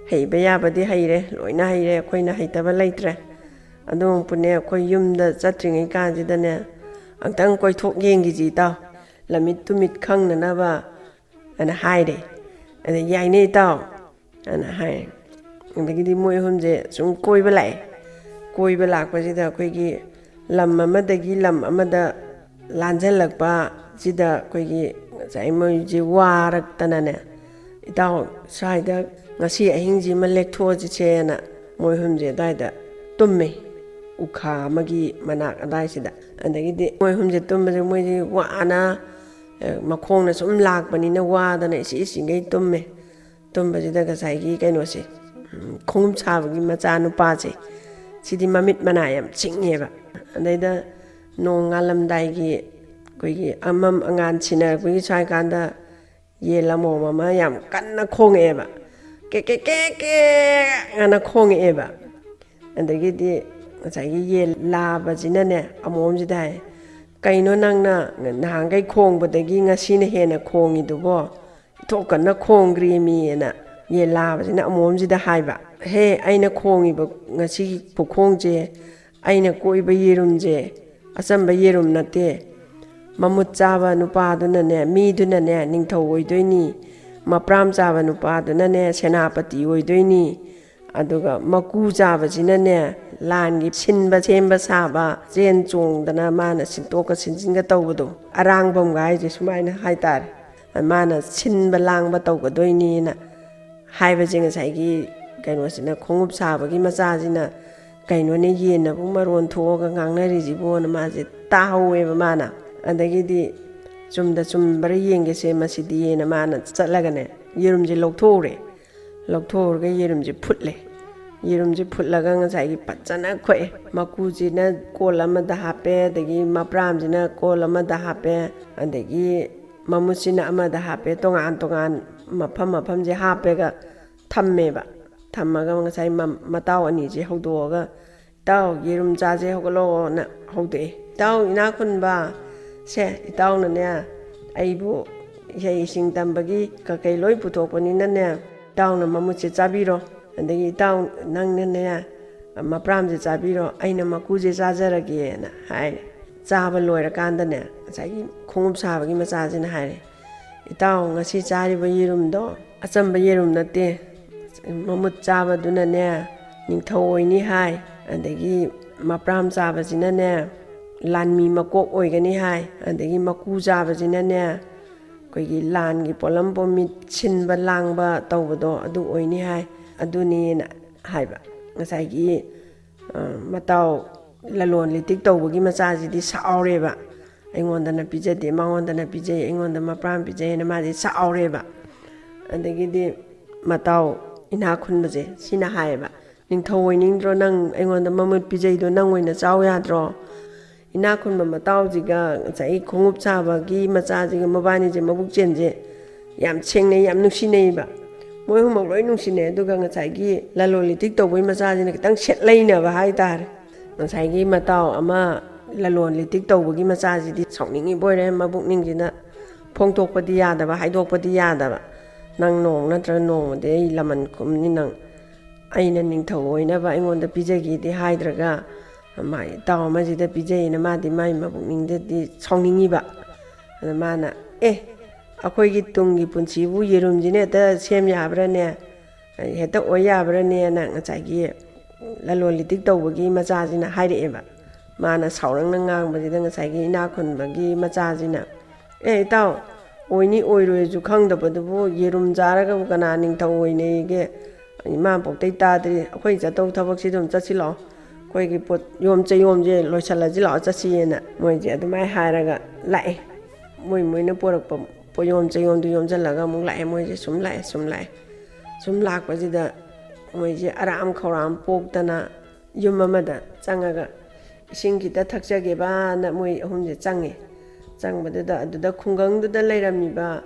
ꯍꯩꯕ ꯌꯥꯕꯗꯤ ꯍꯩꯔꯦ, ꯂꯣꯏꯅ ꯍꯩꯔꯦ, ꯑꯩꯈꯣꯏꯅ ꯍꯩꯇꯕ ꯂꯩꯇ꯭ꯔꯦ꯫ ꯑꯗꯨꯃꯛꯄꯨꯅꯦ, ꯑꯩꯈꯣꯏ ꯌꯨꯝꯗ ꯆꯠꯇ꯭ꯔꯤꯉꯩ ꯀꯥꯟꯁꯤꯗꯅꯦ, ꯑꯝꯇꯪ ꯀꯣꯏꯊꯣꯛ ꯌꯦꯡꯈꯤꯁꯤ ꯏꯇꯥꯎ, ꯂꯝꯃꯤꯠ ꯇꯨꯃꯤꯠ ꯈꯪꯅꯅꯕ" ꯑꯅ ꯍꯥꯏꯔꯦ꯫ ꯑꯗ, "ꯌꯥꯏꯅꯦ ꯏꯇꯥꯎ" ꯑꯅ ꯍꯥꯏ꯫ ꯑꯗꯒꯤꯗꯤ ꯃꯣꯏ ꯑꯍꯨꯝꯁꯦ ꯁꯨꯝ ꯀꯣꯏꯕ ꯂꯥꯛꯑꯦ꯫ ꯀꯣꯏꯕ ꯂꯥꯛꯄꯁꯤꯗ ꯑꯩꯈꯣꯏꯒꯤ ꯂꯝ ꯑꯃꯗꯒꯤ ꯂꯝ ꯑꯃꯗ ꯂꯥꯟꯖꯜꯂꯛꯄꯁꯤꯗ ꯑꯩꯈꯣꯏꯒꯤ ꯉꯁꯥꯏ ꯃꯣꯏꯁꯦ ꯋꯥꯔꯛꯇꯅꯅꯦ, "ꯏꯇꯥꯎ, ꯁ꯭ꯋꯥꯏꯗ ꯉꯁꯤ ꯑꯍꯤꯡꯁꯤꯃ ꯂꯦꯛꯊꯣꯛꯑꯁꯤꯁꯦꯅ" ꯃꯣꯏ ꯑꯍꯨꯝꯁꯦ ꯑꯗꯨꯋꯥꯏꯗ ꯇꯨꯝꯃꯦ, ꯎꯈꯥ ꯑꯃꯒꯤ ꯃꯅꯥꯛ ꯑꯗꯥꯏꯁꯤꯗ꯫ ꯑꯗꯒꯤꯗꯤ ꯃꯣꯏ ꯑꯍꯨꯝꯁꯦ ꯇꯨꯝꯕꯁꯦ ꯃꯣꯏꯁꯦ ꯋꯥꯅ, ꯑꯦ, ꯃꯈꯣꯡꯅ ꯁꯨꯝ ꯂꯥꯛꯄꯅꯤꯅ ꯋꯥꯗꯅ ꯏꯁꯤ ꯏꯁꯤꯡꯈꯩ ꯇꯨꯝꯃꯦ꯫ ꯇꯨꯝꯕꯁꯤꯗ ꯉꯁꯥꯏꯒꯤ ꯀꯩꯅꯣꯁꯦ, ꯎꯝ, ꯈꯣꯡꯎꯞ ꯁꯥꯕꯒꯤ ꯃꯆꯥꯅꯨꯄꯥꯁꯦ, ꯁꯤꯗꯤ ꯃꯃꯤꯠ ꯃꯅꯥ ꯌꯥꯝ ꯁꯤꯡꯉꯦꯕ꯫ ꯑꯗꯩꯗ ꯅꯣꯡ ꯉꯥꯜꯂꯝꯗꯥꯏꯒꯤ ꯑꯩꯈꯣꯏꯒꯤ ꯑꯃꯝ ꯑꯉꯥꯟ ꯁꯤꯟꯅꯔꯛꯄꯒꯤ ꯁ꯭ꯋꯥꯏ ꯀꯥꯟꯗ ꯌꯦꯟ ꯑꯃꯣꯝ ꯑꯃ ꯌꯥꯝ ꯀꯟꯅ ꯈꯣꯡꯉꯛꯑꯦꯕ꯫ "ꯀꯦ ꯀꯦ ꯀꯦ ꯀꯦ" ꯑꯅ ꯈꯣꯡꯉꯛꯑꯦꯕ꯫ ꯑꯗꯒꯤꯗꯤ ꯉꯁꯥꯏꯒꯤ ꯌꯦꯟ ꯂꯥꯕꯁꯤꯅꯅꯦ, ꯑꯃꯣꯝꯁꯤꯗ ꯍꯥꯏ, "ꯀꯩꯅꯣ ꯅꯪꯅ ꯅꯍꯥꯟꯈꯩ ꯈꯣꯡꯕꯗꯒꯤ ꯉꯁꯤꯅ ꯍꯦꯟꯅ ꯈꯣꯡꯉꯤꯗꯨꯕꯣ? ꯏꯊꯣꯛ ꯀꯟꯅ ꯈꯣꯡꯈ꯭ꯔꯦꯃꯤꯅ" ꯌꯦꯟ ꯂꯥꯕꯁꯤꯅ ꯑꯃꯣꯝꯁꯤꯗ ꯍꯥꯏꯕ, "ꯍꯦ, ꯑꯩꯅ ꯈꯣꯡꯉꯤꯕ ꯉꯁꯤꯒꯤ ꯈꯨꯈꯣꯡꯁꯦ, ꯑꯩꯅ ꯀꯣꯛꯏꯕ ꯌꯦꯔꯨꯝꯁꯦ ꯑꯆꯝꯕ ꯌꯦꯔꯨꯝ ꯅꯠꯇꯦ꯫ ꯃꯃꯨꯠ ꯆꯥꯕ ꯅꯨꯄꯥꯗꯨꯅꯅꯦ, ꯃꯤꯗꯨꯅꯅꯦ ꯅꯤꯡꯊꯧ ꯑꯣꯏꯗꯣꯏꯅꯤ, ꯃꯄ꯭ꯔꯥꯝ ꯆꯥꯕ ꯅꯨꯄꯥꯗꯨꯅꯅꯦ ꯁꯦꯅꯥꯄꯇꯤ ꯑꯣꯏꯗꯣꯏꯅꯤ, ꯑꯗꯨꯒ ꯃꯀꯨ ꯆꯥꯕꯁꯤꯅꯅꯦ ꯂꯥꯟꯒꯤ ꯁꯤꯟꯕ ꯁꯦꯝꯕ ꯁꯥꯕ, ꯆꯦꯟ ꯆꯣꯡꯗꯅ ꯃꯥꯅ ꯁꯤꯟꯇꯣꯛꯀ ꯁꯤꯟꯖꯤꯟꯒ ꯇꯧꯕꯗꯣ, ꯑꯔꯥꯡꯕꯝꯒ ꯍꯥꯏꯁꯦ ꯁꯨꯃꯥꯏꯅ ꯍꯥꯏꯇꯥꯔꯦ꯫ ꯃꯥꯅ ꯁꯤꯟꯕ ꯂꯥꯡꯕ ꯇꯧꯒꯗꯣꯏꯅꯤꯅ ꯍꯥꯏꯕꯁꯦ ꯉꯁꯥꯏꯒꯤ ꯀꯩꯅꯣꯁꯤꯅ, ꯈꯣꯡꯎꯞ ꯁꯥꯕꯒꯤ ꯃꯆꯥꯁꯤꯅ, "ꯀꯩꯅꯣꯅꯦ, ꯌꯦꯟꯅꯕꯨ ꯃꯔꯣꯟ ꯊꯣꯛꯑꯒ ꯉꯥꯡꯅꯔꯤꯁꯤꯕꯣꯅ" ꯃꯥꯁꯦ ꯇꯥꯍꯧꯋꯦꯕ ꯃꯥꯅ꯫ ꯑꯗꯒꯤꯗꯤ ꯆꯨꯝꯗ ꯆꯨꯝꯕ꯭ꯔꯥ ꯌꯦꯡꯒꯦꯁꯦ ꯃꯁꯤꯗꯤꯅ ꯃꯥꯅ ꯆꯠꯂꯒꯅꯦ, ꯌꯦꯔꯨꯝꯁꯦ ꯂꯧꯊꯣꯛꯎꯔꯦ꯫ ꯂꯧꯊꯣꯛꯎꯔꯒ ꯌꯦꯔꯨꯝꯁꯦ ꯐꯨꯠꯂꯦ꯫ ꯌꯦꯔꯨꯝꯁꯦ ꯐꯨꯠꯂꯒ ꯉꯁꯥꯏꯒꯤ ꯐꯖꯅ ꯈꯣꯛꯑꯦ꯫ ꯃꯀꯨꯁꯤꯅ ꯀꯣꯜ ꯑꯃꯗ ꯍꯥꯞꯄꯦ, ꯑꯗꯒꯤ ꯃꯄ꯭ꯔꯥꯝꯁꯤꯅ ꯀꯣꯜ ꯑꯃꯗ ꯍꯥꯞꯄꯦ, ꯑꯗꯒꯤ ꯃꯃꯨꯠꯁꯤꯅ ꯑꯃꯗ ꯍꯥꯞꯄꯦ꯫ ꯇꯣꯉꯥꯟ ꯇꯣꯉꯥꯟ ꯃꯐꯝ ꯃꯐꯝꯁꯦ ꯍꯥꯞꯄꯦꯒ ꯊꯝꯃꯦꯕ꯫ ꯊꯝꯃꯒ ꯉꯁꯥꯏ ꯃ-, ꯃꯇꯥꯎ ꯑꯅꯤꯁꯦ ꯍꯧꯗꯣꯛꯑꯒ, "ꯏꯇꯥꯎ, ꯌꯦꯔꯨꯝ ꯆꯥꯁꯦ, ꯍꯧꯒꯠꯂꯛꯑꯣꯅ" ꯍꯧꯗꯣꯛꯑꯦ꯫ "ꯏꯇꯥꯎ ꯏꯅꯥꯛ ꯈꯨꯟꯕ, ꯁꯦ, ꯏꯇꯥꯎꯅꯅꯦ ꯑꯩꯕꯨ ꯏꯍꯩ ꯏꯁꯤꯡ ꯇꯝꯕꯒꯤ ꯀꯀꯩ ꯂꯣꯏ ꯄꯨꯊꯣꯛꯄꯅꯤꯅꯅꯦ, ꯏꯇꯥꯎꯅ ꯃꯃꯨꯠꯁꯦ ꯆꯥꯕꯤꯔꯣ, ꯑꯗꯒꯤ ꯏꯇꯥꯎ ꯅꯪꯅꯅꯦ ꯃꯄ꯭ꯔꯥꯝꯁꯦ ꯆꯥꯕꯤꯔꯣ, ꯑꯩꯅ ꯃꯀꯨꯁꯦ ꯆꯥꯖꯔꯒꯦꯅ" ꯍꯥꯏꯔꯦ꯫ ꯆꯥꯕ ꯂꯣꯏꯔꯀꯥꯟꯗꯅꯦ, ꯉꯁꯥꯏꯒꯤ ꯈꯣꯡꯎꯞ ꯁꯥꯕꯒꯤ ꯃꯆꯥꯁꯤꯅ ꯍꯥꯏꯔꯦ, "ꯏꯇꯥꯎ, ꯉꯁꯤ ꯆꯥꯔꯤꯕ ꯌꯦꯔꯨꯝꯗꯣ ꯑꯆꯝꯕ ꯌꯦꯔꯨꯝ ꯅꯠꯇꯦ, ꯃꯃꯨꯠ ꯆꯥꯕꯗꯨꯅꯅꯦ ꯅꯤꯡꯊꯧ ꯑꯣꯏꯅꯤ ꯍꯥꯏ, ꯑꯗꯒꯤ ꯃꯄ꯭ꯔꯥꯝ ꯆꯥꯕꯁꯤꯅꯅꯦ ꯂꯥꯟꯃꯤ ꯃꯀꯣꯛ ꯑꯣꯏꯒꯅꯤ ꯍꯥꯏ, ꯑꯗꯒꯤ ꯃꯀꯨ ꯆꯥꯕꯁꯤꯅꯅꯦ ꯑꯩꯈꯣꯏꯒꯤ ꯂꯥꯟꯒꯤ ꯄꯣꯠꯂꯝ ꯄꯣꯠꯃꯤꯠ ꯁꯤꯟꯕ ꯂꯥꯡꯕ ꯇꯧꯕꯗꯣ ꯑꯗꯨ ꯑꯣꯏꯅꯤ ꯍꯥꯏ, ꯑꯗꯨꯅꯦꯅ" ꯍꯥꯏꯕ꯫ ꯉꯁꯥꯏꯒꯤ, ꯑ, ꯃꯇꯥꯎ ꯂꯂꯣꯟ ꯏꯇꯤꯛ ꯇꯧꯕꯒꯤ ꯃꯆꯥꯁꯤꯗꯤ ꯁꯥꯎꯔꯦꯕ꯫ "ꯑꯩꯉꯣꯟꯗꯅ ꯄꯤꯖꯗꯦ, ꯃꯉꯣꯟꯗꯅ ꯄꯤꯖꯩ, ꯑꯩꯉꯣꯟꯗ ꯃꯄ꯭ꯔꯥꯝ ꯄꯤꯖꯩ" ꯍꯥꯏꯅ ꯃꯥꯁꯦ ꯁꯥꯎꯔꯦꯕ꯫ ꯑꯗꯒꯤꯗꯤ ꯃꯇꯥꯎ ꯏꯅꯥꯛ ꯈꯨꯟꯕꯁꯦ ꯁꯤꯅ ꯍꯥꯏꯌꯦꯕ, "ꯅꯤꯡꯊꯧ ꯑꯣꯏꯅꯤꯡꯗ꯭ꯔꯣ ꯅꯪ? ꯑꯩꯉꯣꯟꯗ ꯃꯃꯨꯠ ꯄꯤꯖꯩꯗꯣ ꯅꯪ ꯑꯣꯏꯅ ꯆꯥꯎ ꯌꯥꯗ꯭ꯔꯣ?" ꯏꯅꯥꯛ ꯈꯨꯟꯕ ꯃꯇꯥꯎꯁꯤꯒ ꯉꯁꯥꯏꯒꯤ ꯈꯣꯡꯎꯞ ꯁꯥꯕꯒꯤ ꯃꯆꯥꯁꯤꯒ ꯃꯕꯥꯅꯤꯁꯦ ꯃꯕꯨꯛ ꯆꯦꯟꯁꯦ ꯌꯥꯝ ꯁꯦꯡꯅꯩ, ꯌꯥꯝ ꯅꯨꯡꯁꯤꯅꯩꯕ꯫ ꯃꯣꯏ ꯑꯍꯨꯝꯃꯛ ꯂꯣꯏ ꯅꯨꯡꯁꯤꯅꯩ꯫ ꯑꯗꯨꯒ ꯉꯁꯥꯏꯒꯤ ꯂꯂꯣꯟ ꯏꯇꯤꯛ ꯇꯧꯕꯒꯤ ꯃꯆꯥꯁꯤꯅ ꯈꯤꯇꯪ ꯁꯦꯠꯂꯩꯅꯕ ꯍꯥꯏꯇꯥꯔꯦ꯫ ꯉꯁꯥꯏꯒꯤ ꯃꯇꯥꯎ ꯑꯃ ꯂꯂꯣꯟ ꯏꯇꯤꯛ ꯇꯧꯕꯒꯤ ꯃꯆꯥꯁꯤꯗꯤ ꯁꯥꯎꯅꯤꯡꯉꯤꯕ ꯑꯣꯏꯔꯦ, ꯃꯕꯨꯛꯅꯤꯡꯁꯤꯅ ꯐꯣꯡꯗꯣꯛꯄꯗꯤ ꯌꯥꯗꯕ, ꯍꯥꯏꯗꯣꯛꯄꯗꯤ ꯌꯥꯗꯕ꯫ ꯅꯪ ꯅꯣꯡ ꯅꯠꯇ꯭ꯔꯒ ꯅꯣꯡꯃꯗꯤ ꯑꯩ ꯂꯃꯟ ꯈꯨꯝꯅꯤ ꯅꯪ꯫ ꯑꯩꯅ ꯅꯤꯡꯊꯧ ꯑꯣꯏꯅꯕ ꯑꯩꯉꯣꯟꯗ ꯄꯤꯖꯒꯦꯗꯤ ꯍꯥꯏꯗ꯭ꯔꯒ ꯃꯥ ꯏꯇꯥꯎ ꯑꯃꯁꯤꯗ ꯄꯤꯖꯩꯌꯦꯅ ꯃꯥꯗꯤ ꯃꯥꯏ ꯃꯕꯨꯛꯅꯤꯡꯗꯗꯤ ꯁꯥꯎꯅꯤꯡꯉꯤꯕ꯫ ꯑꯗ ꯃꯥꯅ, "ꯑꯦ, ꯑꯩꯈꯣꯏꯒꯤ ꯇꯨꯡꯒꯤ ꯄꯨꯟꯁꯤꯕꯨ ꯌꯦꯔꯨꯝꯁꯤꯅ ꯍꯦꯛꯇ ꯁꯦꯝ ꯌꯥꯕ꯭ꯔꯥꯅꯦ? ꯍꯦꯛꯇ ꯑꯣꯏ ꯌꯥꯕ꯭ꯔꯥꯅꯦꯅ?" ꯉꯁꯥꯏꯒꯤ ꯂꯂꯣꯟ ꯏꯇꯤꯛ ꯇꯧꯕꯒꯤ ꯃꯆꯥꯁꯤꯅ ꯍꯥꯏꯔꯛꯑꯦꯕ꯫ ꯃꯥꯅ ꯁꯥꯎꯔꯪꯅ ꯉꯥꯡꯕꯁꯤꯗ ꯉꯁꯥꯏꯒꯤ ꯏꯅꯥꯛ ꯈꯨꯟꯕꯒꯤ ꯃꯆꯥꯁꯤꯅ, "ꯑꯦ ꯏꯇꯥꯎ, ꯑꯣꯏꯅꯤ ꯑꯣꯏꯔꯣꯏꯁꯨ ꯈꯪꯗꯕꯗꯨꯕꯨ ꯌꯦꯔꯨꯝ ꯆꯥꯔꯒꯕꯨ ꯀꯅꯥ ꯅꯤꯡꯊꯧ ꯑꯣꯏꯅꯩꯒꯦ? ꯏꯃꯥ ꯄꯣꯛꯇꯩ ꯇꯥꯗ꯭ꯔꯤ꯫ ꯑꯩꯈꯣꯏ ꯆꯠꯇꯧ ꯊꯕꯛꯁꯤ ꯑꯗꯨꯝ ꯆꯠꯁꯤ ꯂꯥꯛꯑꯣ꯫ ꯑꯩꯈꯣꯏꯒꯤ ꯄꯣꯠ ꯌꯣꯝ ꯆꯌꯣꯝꯁꯦ ꯂꯣꯏꯁꯤꯜꯂꯁꯤ ꯂꯥꯛꯑꯣ, ꯆꯠꯁꯤꯌꯦꯅ" ꯃꯣꯏꯁꯦ ꯑꯗꯨꯃꯥꯏꯅ ꯍꯥꯏꯔꯒ ꯂꯥꯛꯑꯦ꯫ ꯃꯣꯏ ꯃꯣꯏꯅ ꯄꯣꯔꯛꯄ ꯄꯣꯠꯌꯣꯝ ꯆꯌꯣꯝꯗꯨ ꯌꯣꯝꯁꯤꯜꯂꯒ ꯑꯃꯨꯛ ꯂꯥꯛꯑꯦ꯫ ꯃꯣꯏꯁꯦ ꯁꯨꯝ ꯂꯥꯛꯑꯦ, ꯁꯨꯝ ꯂꯥꯛꯑꯦ꯫ ꯁꯨꯝ ꯂꯥꯛꯄꯁꯤꯗ ꯃꯣꯏꯁꯦ ꯑꯔꯥꯝ ꯈꯧꯔꯥꯡ ꯄꯣꯛꯇꯅ ꯌꯨꯝ ꯑꯃꯗ ꯆꯪꯉꯒ ꯏꯁꯤꯡ ꯈꯤꯇ ꯊꯛꯆꯒꯦꯕꯅ ꯃꯣꯏ ꯑꯍꯨꯝꯁꯦ ꯆꯪꯉꯦ꯫ ꯆꯪꯕꯗꯨꯗ ꯑꯗꯨꯗ ꯈꯨꯡꯒꯪꯗꯨꯗ ꯂꯩꯔꯝꯃꯤꯕ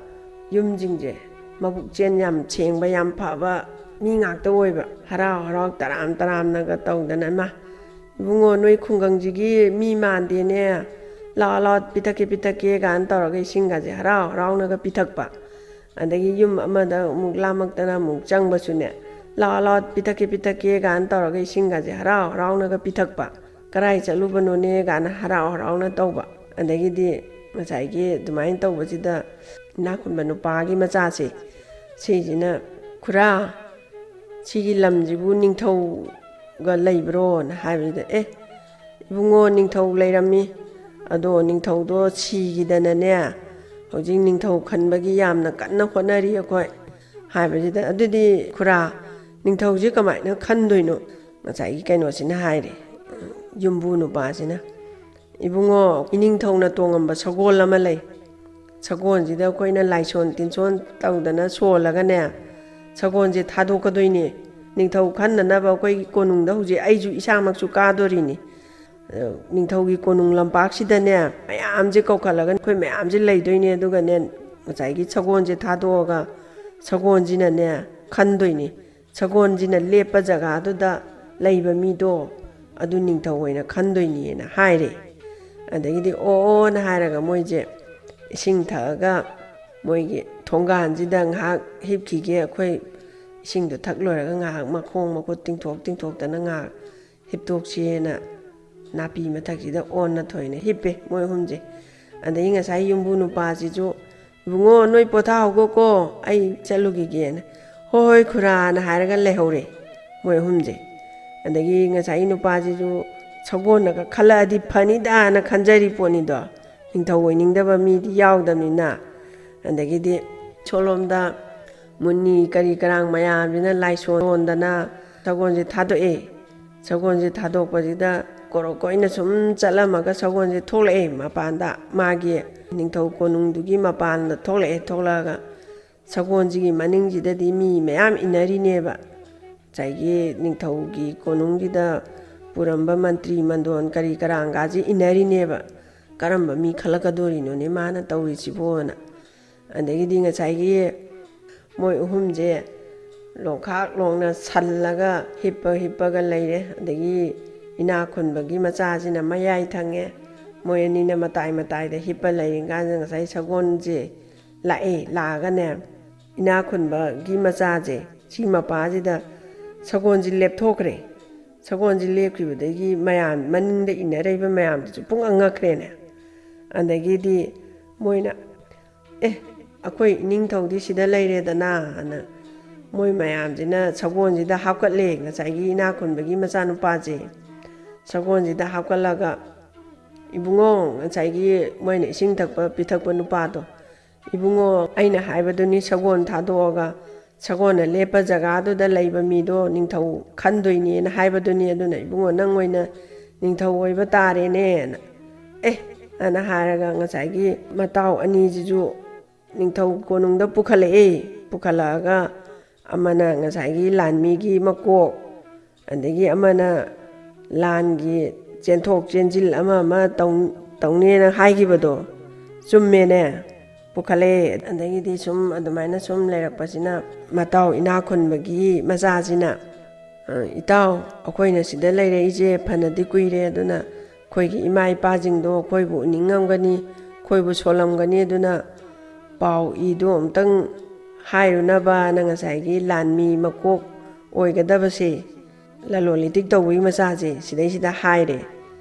ꯌꯨꯝꯁꯤꯡꯁꯦ ꯃꯕꯨꯛ ꯆꯦꯟ ꯌꯥꯝ ꯁꯦꯡꯕ, ꯌꯥꯝ ꯐꯕ ꯃꯤ ꯉꯥꯛꯇ ꯑꯣꯏꯕ꯫ ꯍꯔꯥꯎ ꯍꯔꯥꯎ ꯇꯔꯥꯝ ꯇꯔꯥꯝꯅꯒ ꯇꯧꯗꯅ, "ꯏꯃꯥ, ꯏꯕꯨꯡꯉꯣ, ꯅꯣꯏ ꯈꯨꯡꯒꯪꯁꯤꯒꯤ ꯃꯤ ꯃꯥꯟꯗꯦꯅꯦ꯫ ꯂꯥꯛꯑꯣ, ꯂꯥꯛꯑꯣ, ꯄꯤꯊꯛꯀꯦ, ꯄꯤꯊꯛꯀꯦ" ꯀꯥꯏꯅ ꯇꯧꯔꯒ ꯏꯁꯤꯡꯒꯁꯦ ꯍꯔꯥꯎ ꯍꯔꯥꯎꯅꯒ ꯄꯤꯊꯛꯄ꯫ ꯑꯗꯒꯤ ꯌꯨꯝ ꯑꯃꯗ ꯑꯃꯨꯛ ꯂꯥꯝꯃꯛꯇꯅ ꯑꯃꯨꯛ ꯆꯪꯕꯁꯨꯅꯦ, "ꯂꯥꯛꯑꯣ, ꯂꯥꯛꯑꯣ, ꯄꯤꯊꯛꯀꯦ, ꯄꯤꯊꯛꯀꯦ" ꯀꯥꯏꯅ ꯇꯧꯔꯒ ꯏꯁꯤꯡꯒꯁꯦ ꯍꯔꯥꯎ ꯍꯔꯥꯎꯅꯒ ꯄꯤꯊꯛꯄ꯫ "ꯀꯔꯥꯏ ꯆꯠꯂꯨꯕꯅꯣꯅꯦ?" ꯀꯥꯏꯅ ꯍꯔꯥꯎ ꯍꯔꯥꯎꯅ ꯇꯧꯕ꯫ ꯑꯗꯒꯤꯗꯤ ꯉꯁꯥꯏꯒꯤ ꯑꯗꯨꯃꯥꯏꯅ ꯇꯧꯕꯁꯤꯗ ꯏꯅꯥꯛ ꯈꯨꯟꯕ ꯅꯨꯄꯥꯒꯤ ꯃꯆꯥꯁꯦ, ꯁꯤꯁꯤꯅ, "ꯈꯨꯔꯥ, ꯁꯤꯒꯤ ꯂꯝꯁꯤꯕꯨ ꯅꯤꯡꯊꯧꯒ ꯂꯩꯕ꯭ꯔꯣꯅ?" ꯍꯥꯏꯕꯁꯤꯗ, "ꯑꯦ, ꯏꯕꯨꯡꯉꯣ, ꯅꯤꯡꯊꯧ ꯂꯩꯔꯝꯃꯤ꯫ ꯑꯗꯣ ꯅꯤꯡꯊꯧꯗꯣ ꯁꯤꯈꯤꯗꯅꯅꯦ, ꯍꯧꯖꯤꯛ ꯅꯤꯡꯊꯧ ꯈꯟꯕꯒꯤ ꯌꯥꯝꯅ ꯀꯟꯅ ꯍꯣꯠꯅꯔꯤ ꯑꯩꯈꯣꯏ" ꯍꯥꯏꯕꯁꯤꯗ, "ꯑꯗꯨꯗꯤ ꯈꯨꯔꯥ, ꯅꯤꯡꯊꯧꯁꯦ ꯀꯃꯥꯏꯅ ꯈꯟꯗꯣꯏꯅꯣ?" ꯉꯁꯥꯏꯒꯤ ꯀꯩꯅꯣꯁꯤꯅ ꯍꯥꯏꯔꯦ, ꯌꯨꯝꯕꯨ ꯅꯨꯄꯥꯁꯤꯅ, "ꯏꯕꯨꯡꯉꯣ, ꯏꯅꯤꯡꯊꯧꯅ ꯇꯣꯡꯉꯝꯕ ꯁꯒꯣꯜ ꯑꯃ ꯂꯩ꯫ ꯁꯒꯣꯜꯁꯤꯗ ꯑꯩꯈꯣꯏꯅ ꯂꯥꯏꯁꯣꯟ ꯇꯤꯟꯁꯣꯟ ꯇꯧꯗꯅ ꯁꯣꯜꯂꯒꯅꯦ, ꯁꯒꯣꯜꯁꯦ ꯊꯥꯗꯣꯛꯀꯗꯣꯏꯅꯦ꯫ ꯅꯤꯡꯊꯧ ꯈꯟꯅꯅꯕ ꯑꯩꯈꯣꯏꯒꯤ ꯀꯣꯅꯨꯡꯗ ꯍꯧꯖꯤꯛ ꯑꯩꯁꯨ ꯏꯁꯥꯃꯛꯁꯨ ꯀꯥꯗꯣꯔꯤꯅꯤ꯫ ꯑ, ꯅꯤꯡꯊꯧꯒꯤ ꯀꯣꯅꯨꯡ ꯂꯝꯄꯥꯛꯁꯤꯗꯅꯦ ꯃꯌꯥꯝꯁꯦ ꯀꯧꯈꯠꯂꯒ ꯑꯩꯈꯣꯏ ꯃꯌꯥꯝꯁꯦ ꯂꯩꯗꯣꯏꯅꯦ꯫ ꯑꯗꯨꯒꯅꯦ, ꯉꯁꯥꯏꯒꯤ ꯁꯒꯣꯜꯁꯦ ꯊꯥꯗꯣꯛꯑꯒ ꯁꯒꯣꯜꯁꯤꯅꯅꯦ ꯈꯟꯗꯣꯏꯅꯤ꯫ ꯁꯒꯣꯜꯁꯤꯅ ꯂꯦꯞꯄ ꯖꯒꯥꯗꯨꯗ ꯂꯩꯕ ꯃꯤꯗꯣ ꯑꯗꯨ ꯅꯤꯡꯊꯧ ꯑꯣꯏꯅ ꯈꯟꯗꯣꯏꯅꯤꯅ" ꯍꯥꯏꯔꯦ꯫ ꯑꯗꯒꯤꯗꯤ ꯑꯣ ꯑꯣꯅ ꯍꯥꯏꯔꯒ ꯃꯣꯏꯁꯦ ꯏꯁꯤꯡ ꯊꯛꯑꯒ ꯃꯣꯏꯒꯤ ꯊꯣꯡꯒꯥꯟꯁꯤꯗ ꯉꯥꯏꯍꯥꯛ ꯍꯤꯞꯈꯤꯒꯦ, ꯑꯩꯈꯣꯏ ꯏꯁꯤꯡꯗꯣ ꯊꯛ ꯂꯣꯏꯔꯒ ꯉꯥꯏꯍꯥꯛ ꯃꯈꯣꯡ ꯃꯈꯨꯠ ꯇꯤꯡꯊꯣꯛ ꯇꯤꯡꯊꯣꯛꯇꯅ ꯉꯥꯏꯍꯥꯛ ꯍꯤꯞꯇꯣꯛꯁꯦꯅ ꯅꯥꯄꯤ ꯃꯊꯛꯁꯤꯗ ꯑꯣꯟꯅ ꯊꯣꯏꯅ ꯍꯤꯞꯄꯦ ꯃꯣꯏ ꯑꯍꯨꯝꯁꯦ꯫ ꯑꯗꯒꯤ ꯉꯁꯥꯏ ꯌꯨꯝꯕꯨ ꯅꯨꯄꯥꯁꯤꯁꯨ, "ꯏꯕꯨꯡꯉꯣ, ꯅꯣꯏ ꯄꯣꯊꯥꯍꯧꯒꯣꯀꯣ, ꯑꯩ ꯆꯠꯂꯨꯈꯤꯒꯦꯅ"꯫ "ꯍꯣꯏ ꯍꯣꯏ ꯈꯨꯔꯥꯅ" ꯍꯥꯏꯔꯒ ꯂꯩꯍꯧꯔꯦ ꯃꯣꯏ ꯑꯍꯨꯝꯁꯦ꯫ ꯑꯗꯒꯤ ꯉꯁꯥꯏ ꯅꯨꯄꯥꯁꯤꯁꯨ ꯁꯒꯣꯜꯅꯒ ꯈꯜꯂꯛꯑꯗꯤ ꯐꯅꯤꯗꯥꯅ ꯈꯟꯖꯔꯤ ꯄꯣꯠꯅꯤꯗꯣ, ꯅꯤꯡꯊꯧ ꯑꯣꯏꯅꯤꯡꯗꯕ ꯃꯤꯗꯤ ꯌꯥꯎꯗꯕꯅꯤꯅ꯫ ꯑꯗꯒꯤꯗꯤ ꯁꯣꯂꯣꯝꯗ ꯃꯨꯅꯤ ꯀꯔꯤ ꯀꯔꯥꯡ ꯃꯌꯥꯝꯁꯤꯅ ꯂꯥꯏꯁꯣꯟꯗꯅ ꯁꯒꯣꯜꯁꯦ ꯊꯥꯗꯣꯛꯑꯦ꯫ ꯁꯒꯣꯜꯁꯦ ꯊꯥꯗꯣꯛꯄꯁꯤꯗ ꯀꯣꯔꯣꯛ ꯀꯣꯏꯅ ꯁꯨꯝ ꯆꯠꯂꯝꯃꯒ ꯁꯒꯣꯜꯁꯦ ꯊꯣꯛꯂꯛꯑꯦ ꯃꯄꯥꯟꯗ, ꯃꯥꯒꯤ ꯅꯤꯡꯊꯧ ꯀꯣꯅꯨꯡꯗꯨꯒꯤ ꯃꯄꯥꯟꯗ ꯊꯣꯛꯂꯛꯑꯦ꯫ ꯊꯣꯛꯂꯛꯑꯒ ꯁꯒꯣꯜꯁꯤꯒꯤ ꯃꯅꯤꯡꯁꯤꯗꯗꯤ ꯃꯤ ꯃꯌꯥꯝ ꯏꯟꯅꯔꯤꯅꯦꯕ꯫ ꯉꯁꯥꯏꯒꯤ ꯅꯤꯡꯊꯧꯒꯤ ꯀꯣꯅꯨꯡꯁꯤꯗ ꯄꯨꯔꯝꯕ ꯃꯟꯇ꯭ꯔꯤ ꯃꯟꯗꯣꯟ ꯀꯔꯤ ꯀꯔꯥꯡꯒꯥꯁꯦ ꯏꯟꯅꯔꯤꯅꯦꯕ꯫ "ꯀꯔꯝꯕ ꯃꯤ ꯈꯜꯂꯛꯀꯗꯣꯔꯤꯅꯣꯅꯦ ꯃꯥꯅ ꯇꯧꯔꯤꯁꯤꯕꯣꯅ"꯫ ꯑꯗꯒꯤꯗꯤ ꯉꯁꯥꯏꯒꯤ ꯃꯣꯏ ꯑꯍꯨꯝꯁꯦ ꯂꯣꯡꯈꯥꯛ ꯂꯣꯡꯅ ꯁꯜꯂꯒ ꯍꯤꯞꯄ ꯍꯤꯞꯄꯒ ꯂꯩꯔꯦ꯫ ꯑꯗꯒꯤ ꯏꯅꯥꯛ ꯈꯨꯟꯕꯒꯤ ꯃꯆꯥꯁꯤꯅ ꯃꯌꯥꯏ ꯊꯪꯉꯦ꯫ ꯃꯣꯏ ꯑꯅꯤꯅ ꯃꯇꯥꯏ ꯃꯇꯥꯏꯗ ꯍꯤꯞꯄ ꯂꯩꯔꯤ ꯀꯥꯟꯗ ꯉꯁꯥꯏ ꯁꯒꯣꯜꯁꯦ ꯂꯥꯛꯑꯦ꯫ ꯂꯥꯛꯑꯒꯅꯦ, ꯏꯅꯥꯛ ꯈꯨꯟꯕꯒꯤ ꯃꯆꯥꯁꯦ ꯁꯤ ꯃꯄꯥꯁꯤꯗ ꯁꯒꯣꯜꯁꯤ ꯂꯦꯞꯊꯣꯛꯈ꯭ꯔꯦ꯫ ꯁꯒꯣꯜꯁꯤ ꯂꯦꯞꯈꯤꯕꯗꯒꯤ ꯃꯌꯥꯝ, ꯃꯅꯤꯡꯗ ꯏꯟꯅꯔꯛꯏꯕ ꯃꯌꯥꯝꯗꯨꯁꯨ ꯄꯨꯡꯉꯛ ꯉꯛꯈ꯭ꯔꯦꯅꯦ꯫ ꯑꯗꯒꯤꯗꯤ ꯃꯣꯏꯅ, "ꯑꯦ, ꯑꯩꯈꯣꯏ ꯏꯅꯤꯡꯊꯧꯗꯤ ꯁꯤꯗ ꯂꯩꯔꯦꯗꯅ" ꯑꯅ ꯃꯣꯏ ꯃꯌꯥꯝꯁꯤꯅ ꯁꯒꯣꯜꯁꯤꯗ ꯍꯥꯞꯀꯠꯂꯦ꯫ ꯉꯁꯥꯏꯒꯤ ꯏꯅꯥꯛ ꯈꯨꯟꯕꯒꯤ ꯃꯆꯥꯅꯨꯄꯥꯁꯦ ꯁꯒꯣꯜꯁꯤꯗ ꯍꯥꯞꯀꯠꯂꯒ, "ꯏꯕꯨꯡꯉꯣ, ꯉꯁꯥꯏꯒꯤ ꯃꯣꯏꯅ ꯏꯁꯤꯡ ꯊꯛꯄ ꯄꯤꯊꯛꯄ ꯅꯨꯄꯥꯗꯣ, ꯏꯕꯨꯡꯉꯣ, ꯑꯩꯅ ꯍꯥꯏꯕꯗꯨꯅꯤ, ꯁꯒꯣꯜ ꯊꯥꯗꯣꯛꯑꯒ ꯁꯒꯣꯜꯅ ꯂꯦꯞꯄ ꯖꯒꯥꯗꯨꯗ ꯂꯩꯕ ꯃꯤꯗꯣ ꯅꯤꯡꯊꯧ ꯈꯟꯗꯣꯏꯅꯦꯅ ꯍꯥꯏꯕꯗꯨꯅꯤ꯫ ꯑꯗꯨꯅ ꯏꯕꯨꯡꯉꯣ, ꯅꯪ ꯑꯣꯏꯅ ꯅꯤꯡꯊꯧ ꯑꯣꯏꯕ ꯇꯥꯔꯦꯅꯦꯅ"꯫ "ꯑꯦ" ꯑꯅ ꯍꯥꯏꯔꯒ ꯉꯁꯥꯏꯒꯤ ꯃꯇꯥꯎ ꯑꯅꯤꯁꯤꯁꯨ ꯅꯤꯡꯊꯧ ꯀꯣꯅꯨꯡꯗ ꯄꯨꯈꯠꯂꯛꯑꯦ꯫ ꯄꯨꯈꯠꯂꯛꯑꯒ ꯑꯃꯅ ꯉꯁꯥꯏꯒꯤ ꯂꯥꯟꯃꯤꯒꯤ ꯃꯀꯣꯛ, ꯑꯗꯒꯤ ꯑꯃꯅ ꯂꯥꯟꯒꯤ ꯆꯦꯟꯊꯣꯛ ꯆꯦꯟꯁꯤꯜ ꯑꯃ ꯑꯃ ꯇꯧ-, ꯇꯧꯅꯦꯅ ꯍꯥꯏꯈꯤꯕꯗꯣ ꯆꯨꯝꯃꯦꯅꯦ, ꯄꯨꯈꯠꯂꯛꯑꯦ꯫ ꯑꯗꯒꯤꯗꯤ ꯁꯨꯝ ꯑꯗꯨꯃꯥꯏꯅ ꯁꯨꯝ ꯂꯩꯔꯛꯄꯁꯤꯅ ꯃꯇꯥꯎ ꯏꯅꯥꯛ ꯈꯨꯟꯕꯒꯤ ꯃꯆꯥꯁꯤꯅ, "ꯑ, ꯏꯇꯥꯎ, ꯑꯩꯈꯣꯏꯅ ꯁꯤꯗ ꯂꯩꯔꯛꯏꯁꯦ ꯐꯅꯗꯤ ꯀꯨꯏꯔꯦ, ꯑꯗꯨꯅ ꯑꯩꯈꯣꯏꯒꯤ ꯏꯃꯥ ꯏꯄꯥꯁꯤꯡꯗꯣ ꯑꯩꯈꯣꯏꯕꯨ ꯎꯅꯤꯡꯉꯝꯒꯅꯤ, ꯑꯩꯈꯣꯏꯕꯨ ꯁꯣꯜꯂꯝꯒꯅꯤ, ꯑꯗꯨꯅ ꯄꯥꯎ ꯏꯗꯣ ꯑꯃꯨꯛꯇꯪ ꯍꯥꯏꯔꯨꯅꯕꯅ ꯉꯁꯥꯏꯒꯤ ꯂꯥꯟꯃꯤ ꯃꯀꯣꯛ ꯑꯣꯏꯒꯗꯕꯁꯦ, ꯂꯂꯣꯟ ꯏꯇꯤꯛ ꯇꯧꯕꯒꯤ ꯃꯆꯥꯁꯦ, ꯁꯤꯗꯩꯁꯤꯗ ꯍꯥꯏꯔꯦ꯫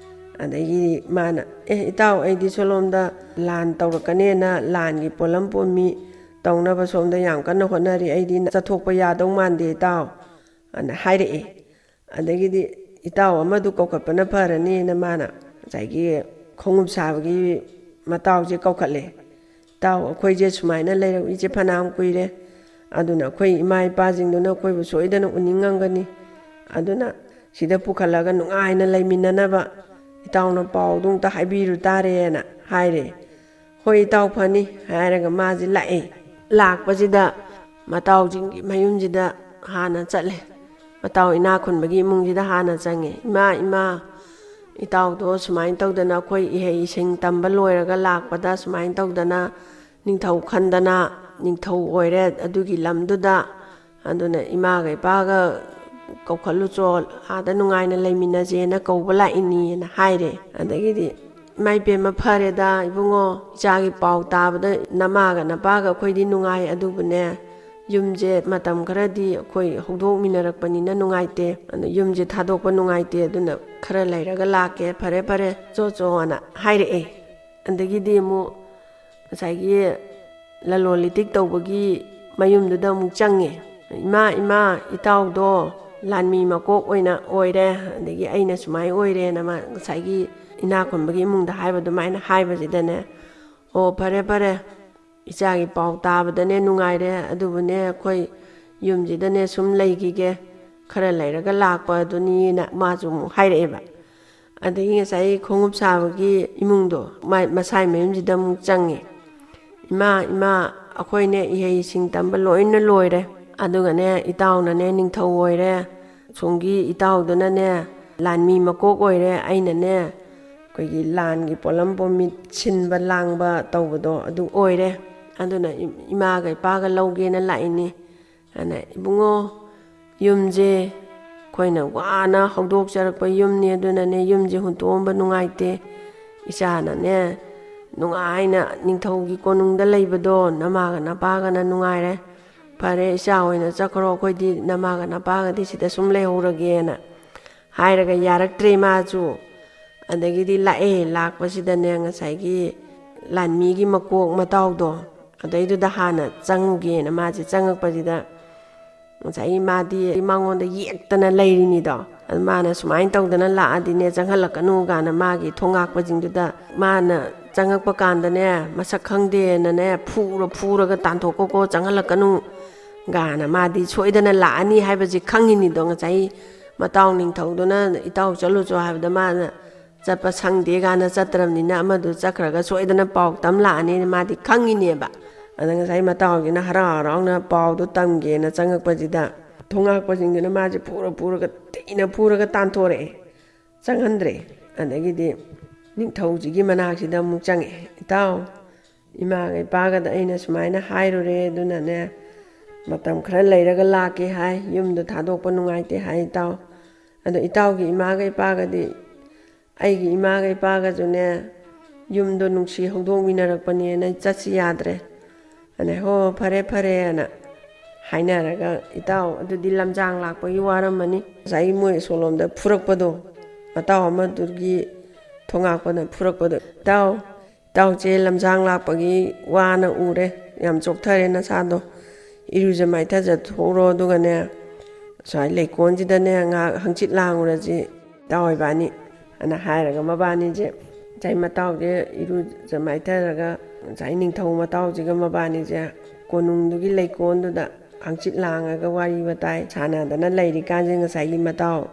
ꯑꯗꯒꯤ ꯃꯥꯅ, "ꯑꯦ ꯏꯇꯥꯎ, ꯑꯩꯗꯤ ꯁꯣꯂꯣꯝꯗ ꯂꯥꯟ ꯇꯧꯔꯛꯀꯅꯦꯅ ꯂꯥꯟꯒꯤ ꯄꯣꯠꯂꯝ ꯄꯣꯝꯃꯤ ꯇꯧꯅꯕ ꯁꯣꯝꯗ ꯌꯥꯝ ꯀꯟꯅ ꯍꯣꯠꯅꯔꯤ, ꯑꯩꯗꯤ ꯆꯠꯊꯣꯛꯄ ꯌꯥꯗꯧ ꯃꯥꯟꯗꯦ ꯏꯇꯥꯎ" ꯑꯅ ꯍꯥꯏꯔꯛꯑꯦ꯫ ꯑꯗꯒꯤꯗꯤ ꯏꯇꯥꯎ ꯑꯃꯗꯨ ꯀꯧꯈꯠꯄꯅ ꯐꯔꯅꯤꯅ ꯃꯥꯅ ꯉꯁꯥꯏꯒꯤ ꯈꯣꯡꯎꯞ ꯁꯥꯕꯒꯤ ꯃꯇꯥꯎꯁꯦ ꯀꯧꯈꯠꯂꯦ꯫ "ꯏꯇꯥꯎ, ꯑꯩꯈꯣꯏꯁꯦ ꯁꯨꯃꯥꯏꯅ ꯂꯩꯔꯛꯏꯁꯦ ꯐꯅꯌꯥꯝ ꯀꯨꯏꯔꯦ, ꯑꯗꯨꯅ ꯑꯩꯈꯣꯏ ꯏꯃꯥ ꯏꯄꯥꯁꯤꯡꯗꯨꯅ ꯑꯩꯈꯣꯏꯕꯨ ꯁꯣꯏꯗꯅ ꯎꯅꯤꯡꯉꯝꯒꯅꯤ, ꯑꯗꯨꯅ ꯁꯤꯗ ꯄꯨꯈꯠꯂꯒ ꯅꯨꯡꯉꯥꯏꯅ ꯂꯩꯃꯤꯟꯅꯅꯕ ꯏꯇꯥꯎꯅ ꯄꯥꯎꯗꯨ ꯑꯝꯇ ꯍꯥꯏꯕꯤꯔꯨ ꯇꯥꯔꯦꯅ" ꯍꯥꯏꯔꯦ꯫ "ꯍꯣꯏ ꯏꯇꯥꯎ, ꯐꯅꯤ" ꯍꯥꯏꯔꯒ ꯃꯥꯁꯦ ꯂꯥꯛꯑꯦ꯫ ꯂꯥꯛꯄꯁꯤꯗ ꯃꯇꯥꯎꯁꯤꯡꯒꯤ ꯃꯌꯨꯝꯁꯤꯗ ꯍꯥꯟꯅ ꯆꯠꯂꯦ꯫ ꯃꯇꯥꯎ ꯏꯅꯥꯛ ꯈꯨꯟꯕꯒꯤ ꯏꯃꯨꯡꯁꯤꯗ ꯍꯥꯟꯅ ꯆꯪꯉꯦ꯫ "ꯏꯃꯥ, ꯏꯃꯥ, ꯏꯇꯥꯎꯗꯣ ꯁꯨꯃꯥꯏꯅ ꯇꯧꯗꯅ ꯑꯩꯈꯣꯏ ꯏꯍꯩ ꯏꯁꯤꯡ ꯇꯝꯕ ꯂꯣꯏꯔꯒ ꯂꯥꯛꯄꯗ ꯁꯨꯃꯥꯏꯅ ꯇꯧꯗꯅ ꯅꯤꯡꯊꯧ ꯈꯟꯗꯅ ꯅꯤꯡꯊꯧ ꯑꯣꯏꯔꯦ ꯑꯗꯨꯒꯤ ꯂꯝꯗꯨꯗ, ꯑꯗꯨꯅ ꯏꯃꯥꯒ ꯏꯄꯥꯒ ꯀꯧꯈꯠꯂꯨꯆꯣ, ꯑꯥꯗ ꯅꯨꯡꯉꯥꯏꯅ ꯂꯩꯃꯤꯟꯅꯁꯦꯅ ꯀꯧꯕ ꯂꯥꯛꯏꯅꯤꯅ" ꯍꯥꯏꯔꯦ꯫ ꯑꯗꯒꯤꯗꯤ, "ꯏꯃꯥ ꯏꯄꯦꯝꯃ, ꯐꯔꯦꯗ ꯏꯕꯨꯡꯉꯣ, ꯏꯆꯥꯒꯤ ꯄꯥꯎ ꯇꯥꯕꯗ ꯅꯃꯥꯒ ꯅꯄꯥꯒ ꯑꯩꯈꯣꯏꯗꯤ ꯅꯨꯡꯉꯥꯏ, ꯑꯗꯨꯕꯨꯅꯦ, ꯌꯨꯝꯁꯦ ꯃꯇꯝ ꯈꯔꯗꯤ ꯑꯩꯈꯣꯏ ꯍꯧꯗꯣꯛꯃꯤꯟꯅꯔꯛꯄꯅꯤꯅ ꯅꯨꯡꯉꯥꯏꯇꯦ, ꯑꯗꯨ ꯌꯨꯝꯁꯦ ꯊꯥꯗꯣꯛꯄ ꯅꯨꯡꯉꯥꯏꯇꯦ, ꯑꯗꯨꯅ ꯈꯔ ꯂꯩꯔꯒ ꯂꯥꯛꯀꯦ, ꯐꯔꯦ ꯐꯔꯦ, ꯆꯣ ꯆꯣꯅ" ꯍꯥꯏꯔꯛꯑꯦ꯫ ꯑꯗꯒꯤꯗꯤ ꯑꯃꯨꯛ ꯉꯁꯥꯏꯒꯤ ꯂꯂꯣꯟ ꯏꯇꯤꯛ ꯇꯧꯕꯒꯤ ꯃꯌꯨꯝꯗꯨꯗ ꯑꯃꯨꯛ ꯆꯪꯉꯦ꯫ "ꯏꯃꯥ, ꯏꯃꯥ, ꯏꯇꯥꯎꯗꯣ ꯂꯥꯟꯃꯤ ꯃꯀꯣꯛ ꯑꯣꯏꯅ ꯑꯣꯏꯔꯦ, ꯑꯗꯒꯤ ꯑꯩꯅ ꯁꯨꯃꯥꯏ ꯑꯣꯏꯔꯦꯅ" ꯃꯥ ꯉꯁꯥꯏꯒꯤ ꯏꯅꯥꯛ ꯈꯨꯟꯕꯒꯤ ꯏꯃꯨꯡꯗ ꯍꯥꯏꯕ ꯑꯗꯨꯃꯥꯏꯅ ꯍꯥꯏꯕꯁꯤꯗꯅꯦ, "ꯑꯣ, ꯐꯔꯦ ꯐꯔꯦ, ꯏꯆꯥꯒꯤ ꯄꯥꯎ ꯇꯥꯕꯗꯅꯦ ꯅꯨꯡꯉꯥꯏꯔꯦ, ꯑꯗꯨꯕꯨꯅꯦ ꯑꯩꯈꯣꯏ ꯌꯨꯝꯁꯤꯗꯅꯦ ꯁꯨꯝ ꯂꯩꯈꯤꯒꯦ, ꯈꯔ ꯂꯩꯔꯒ ꯂꯥꯛꯄ ꯑꯗꯨꯅꯤꯅ" ꯃꯥꯁꯨ ꯑꯃꯨꯛ ꯍꯥꯏꯔꯛꯑꯦꯕ꯫ ꯑꯗꯒꯤ ꯉꯁꯥꯏ ꯈꯣꯡꯎꯞ ꯁꯥꯕꯒꯤ ꯏꯃꯨꯡꯗꯣ ꯃꯥꯏ-, ꯃꯁꯥꯏ ꯃꯌꯨꯝꯁꯤꯗ ꯑꯃꯨꯛ ꯆꯪꯉꯦ꯫ "ꯏꯃꯥ, ꯏꯃꯥ, ꯑꯩꯈꯣꯏꯅꯦ ꯏꯍꯩ ꯏꯁꯤꯡ ꯇꯝꯕ ꯂꯣꯏꯅ ꯂꯣꯏꯔꯦ, ꯑꯗꯨꯒꯅꯦ ꯏꯇꯥꯎꯅꯅꯦ ꯅꯤꯡꯊꯧ ꯑꯣꯏꯔꯦ, ꯁꯣꯝꯒꯤ ꯏꯇꯥꯎꯗꯨꯅꯅꯦ ꯂꯥꯟꯃꯤ ꯃꯀꯣꯛ ꯑꯣꯏꯔꯦ, ꯑꯩꯅꯅꯦ ꯑꯩꯈꯣꯏꯒꯤ ꯂꯥꯟꯒꯤ ꯄꯣꯠꯂꯝ ꯄꯣꯝꯃꯤꯠ ꯁꯤꯟꯕ ꯂꯥꯡꯕ ꯇꯧꯕꯗꯣ ꯑꯗꯨ ꯑꯣꯏꯔꯦ, ꯑꯗꯨꯅ ꯏ-, ꯏꯃꯥꯒ ꯏꯄꯥꯒ ꯂꯧꯒꯦꯅ ꯂꯥꯛꯏꯅꯤ" ꯑꯅ꯫ "ꯏꯕꯨꯡꯉꯣ, ꯌꯨꯝꯁꯦ ꯑꯩꯈꯣꯏꯅ ꯋꯥꯅ ꯍꯧꯗꯣꯛꯆꯔꯛꯄ ꯌꯨꯝꯅꯤ, ꯑꯗꯨꯅꯅꯦ ꯌꯨꯝꯁꯦ ꯍꯨꯟꯇꯣꯛꯑꯝꯕ ꯅꯨꯡꯉꯥꯏꯇꯦ, ꯏꯆꯥꯅꯅꯦ ꯅꯨꯡꯉꯥꯏꯅ ꯅꯤꯡꯊꯧꯒꯤ ꯀꯣꯅꯨꯡꯗ ꯂꯩꯕꯗꯣ ꯅꯃꯥꯒ ꯅꯄꯥꯒꯅ ꯅꯨꯡꯉꯥꯏꯔꯦ꯫ ꯐꯔꯦ, ꯏꯆꯥ ꯑꯣꯏꯅ ꯆꯠꯈ꯭ꯔꯣ, ꯑꯩꯈꯣꯏꯗꯤ ꯅꯃꯥꯒ ꯅꯄꯥꯒꯗꯤ ꯁꯤꯗ ꯁꯨꯝ ꯂꯩꯍꯧꯔꯒꯦꯅ ꯍꯥꯏꯔꯒ ꯌꯥꯔꯛꯇ꯭ꯔꯦ ꯃꯥꯁꯨ꯫ ꯑꯗꯒꯤꯗꯤ ꯂꯥꯛꯑꯦ꯫ ꯂꯥꯛꯄꯁꯤꯗꯅꯦ, ꯉꯁꯥꯏꯒꯤ ꯂꯥꯟꯃꯤꯒꯤ ꯃꯀꯣꯛ ꯃꯇꯥꯎꯗꯣ, ꯑꯗꯩꯗꯨꯗ ꯍꯥꯟꯅ ꯆꯪꯉꯨꯒꯦꯅ ꯃꯥꯁꯦ ꯆꯪꯉꯛꯄꯁꯤꯗ, ꯉꯁꯥꯏꯒꯤ ꯃꯥꯗꯤ ꯃꯉꯣꯟꯗ ꯌꯦꯛꯇꯅ ꯂꯩꯔꯤꯅꯤꯗꯣ꯫ ꯑꯗꯨ ꯃꯥꯅ ꯁꯨꯃꯥꯏꯅ ꯇꯧꯗꯅ ꯂꯥꯛꯑꯗꯤꯅꯦ, ꯆꯪꯍꯜꯂꯛꯀꯅꯨ ꯀꯥꯏꯅ ꯃꯥꯒꯤ ꯊꯣꯡꯉꯥꯛꯄꯁꯤꯡꯗꯨꯗ, ꯃꯥꯅ ꯆꯪꯉꯛꯄ ꯀꯥꯟꯗꯅꯦ, ꯃꯁꯛ ꯈꯪꯗꯦꯅꯅꯦ, ꯐꯨꯔ ꯐꯨꯔꯒ ꯇꯥꯟꯊꯣꯛꯀꯣꯀꯣ, ꯆꯪꯍꯜꯂꯛꯀꯅꯨ ꯒꯥꯅ ꯃꯥꯗꯤ ꯁꯣꯏꯗꯅ ꯂꯥꯛꯑꯅꯤ ꯍꯥꯏꯕꯁꯤ ꯈꯪꯉꯤꯅꯤꯗꯣ꯫ ꯉꯁꯥꯏ ꯃꯇꯥꯎ ꯅꯤꯡꯊꯧꯗꯨꯅ "ꯏꯇꯥꯎ ꯆꯠꯂꯨꯆꯣ" ꯍꯥꯏꯕꯗ ꯃꯥꯅ ꯆꯠꯄ ꯁꯪꯗꯦ ꯒꯥꯅ ꯆꯠꯇ꯭ꯔꯕꯅꯤꯅ, ꯑꯃꯗꯨ ꯆꯠꯈ꯭ꯔꯒ ꯁꯣꯏꯗꯅ ꯄꯥꯎ ꯇꯝ ꯂꯥꯛꯑꯅꯤꯅ ꯃꯥꯗꯤ ꯈꯪꯉꯤꯅꯦꯕ꯫ ꯑꯗ ꯉꯁꯥꯏ ꯃꯇꯥꯎꯁꯤꯅ ꯍꯔꯥꯎ ꯍꯔꯥꯎꯅ ꯄꯥꯎꯗꯣ ꯇꯝꯒꯦꯅ ꯆꯪꯉꯛꯄꯁꯤꯗ, ꯊꯣꯡꯉꯥꯛꯄꯁꯤꯡꯗꯨꯅ ꯃꯥꯁꯦ ꯐꯨꯔ ꯐꯨꯔꯒ, ꯊꯤꯅ ꯐꯨꯔꯒ ꯇꯥꯟꯊꯣꯔꯛꯑꯦ꯫ ꯆꯪꯍꯟꯗ꯭ꯔꯦ꯫ ꯑꯗꯒꯤꯗꯤ ꯅꯤꯡꯊꯧꯁꯤꯒꯤ ꯃꯅꯥꯛꯁꯤꯗ ꯑꯃꯨꯛ ꯆꯪꯉꯛꯑꯦ꯫ "ꯏꯇꯥꯎ, ꯏꯃꯥꯒ ꯏꯄꯥꯒꯗ ꯑꯩꯅ ꯁꯨꯃꯥꯏꯅ ꯍꯥꯏꯔꯨꯔꯦ, ꯑꯗꯨꯅꯅꯦ, ꯃꯇꯝ ꯈꯔ ꯂꯩꯔꯒ ꯂꯥꯛꯀꯦ ꯍꯥꯏ, ꯌꯨꯝꯗꯣ ꯊꯥꯗꯣꯛꯄ ꯅꯨꯡꯉꯥꯏꯇꯦ ꯍꯥꯏ, ꯏꯇꯥꯎ꯫ ꯑꯗꯣ ꯏꯇꯥꯎꯒꯤ ꯏꯃꯥꯒ ꯏꯄꯥꯒꯗꯤ, ꯑꯩꯒꯤ ꯏꯃꯥꯒ ꯏꯄꯥꯒꯁꯨꯅꯦ, ꯌꯨꯝꯗꯣ ꯅꯨꯡꯁꯤ ꯍꯧꯗꯣꯛꯃꯤꯟꯅꯔꯛꯄꯅꯦꯅ ꯆꯠꯁꯤ ꯌꯥꯗ꯭ꯔꯦ"꯫ ꯑꯅ "ꯍꯣ, ꯐꯔꯦ ꯐꯔꯦꯅ" ꯍꯥꯏꯅꯔꯒ, "ꯏꯇꯥꯎ, ꯑꯗꯨꯗꯤ ꯂꯝꯖꯥꯡ ꯂꯥꯛꯄꯒꯤ ꯋꯥꯔꯝꯃꯅꯤ, ꯉꯁꯥꯏꯒꯤ ꯃꯣꯏ ꯑꯁꯣꯝꯂꯣꯝꯗ ꯐꯨꯔꯛꯄꯗꯣ, ꯃꯇꯥꯎ ꯑꯃꯗꯨꯒꯤ ꯊꯣꯉꯥꯛꯄꯅ ꯐꯨꯔꯛꯄꯗꯣ, ꯏꯇꯥꯎ, ꯏꯇꯥꯎꯁꯦ ꯂꯝꯖꯥꯡ ꯂꯥꯛꯄꯒꯤ ꯋꯥꯅ ꯎꯔꯦ, ꯌꯥꯝ ꯆꯣꯛꯊꯔꯦ ꯅꯁꯥꯗꯣ, ꯏꯔꯨꯖ ꯃꯥꯏꯊꯖ ꯊꯣꯛꯎꯔꯣ, ꯑꯗꯨꯒꯅꯦ, ꯁ꯭ꯋꯥꯏ ꯂꯩꯀꯣꯜꯁꯤꯗꯅꯦ ꯉꯥꯏꯍꯥꯛ ꯍꯪꯆꯤꯠ ꯂꯥꯡꯉꯨꯔꯁꯤ ꯏꯇꯥꯎ ꯏꯕꯥꯅꯤ" ꯑꯅ ꯍꯥꯏꯔꯒ, ꯃꯕꯥꯅꯤꯁꯦ, ꯉꯁꯥꯏ ꯃꯇꯥꯎꯁꯦ ꯏꯔꯨꯖ ꯃꯥꯏꯊꯔꯒ, ꯉꯁꯥꯏ ꯅꯤꯡꯊꯧ ꯃꯇꯥꯎꯁꯤꯒ ꯃꯕꯥꯅꯤꯁꯦ ꯀꯣꯅꯨꯡꯗꯨꯒꯤ ꯂꯩꯀꯣꯜꯗꯨꯗ ꯍꯪꯆꯤꯠ ꯂꯥꯡꯉꯒ ꯋꯥꯔꯤ ꯋꯥꯇꯥꯏ ꯁꯥꯟꯅꯗꯅ ꯂꯩꯔꯤꯀꯥꯟꯁꯦ, ꯉꯁꯥꯏꯒꯤ ꯃꯇꯥꯎ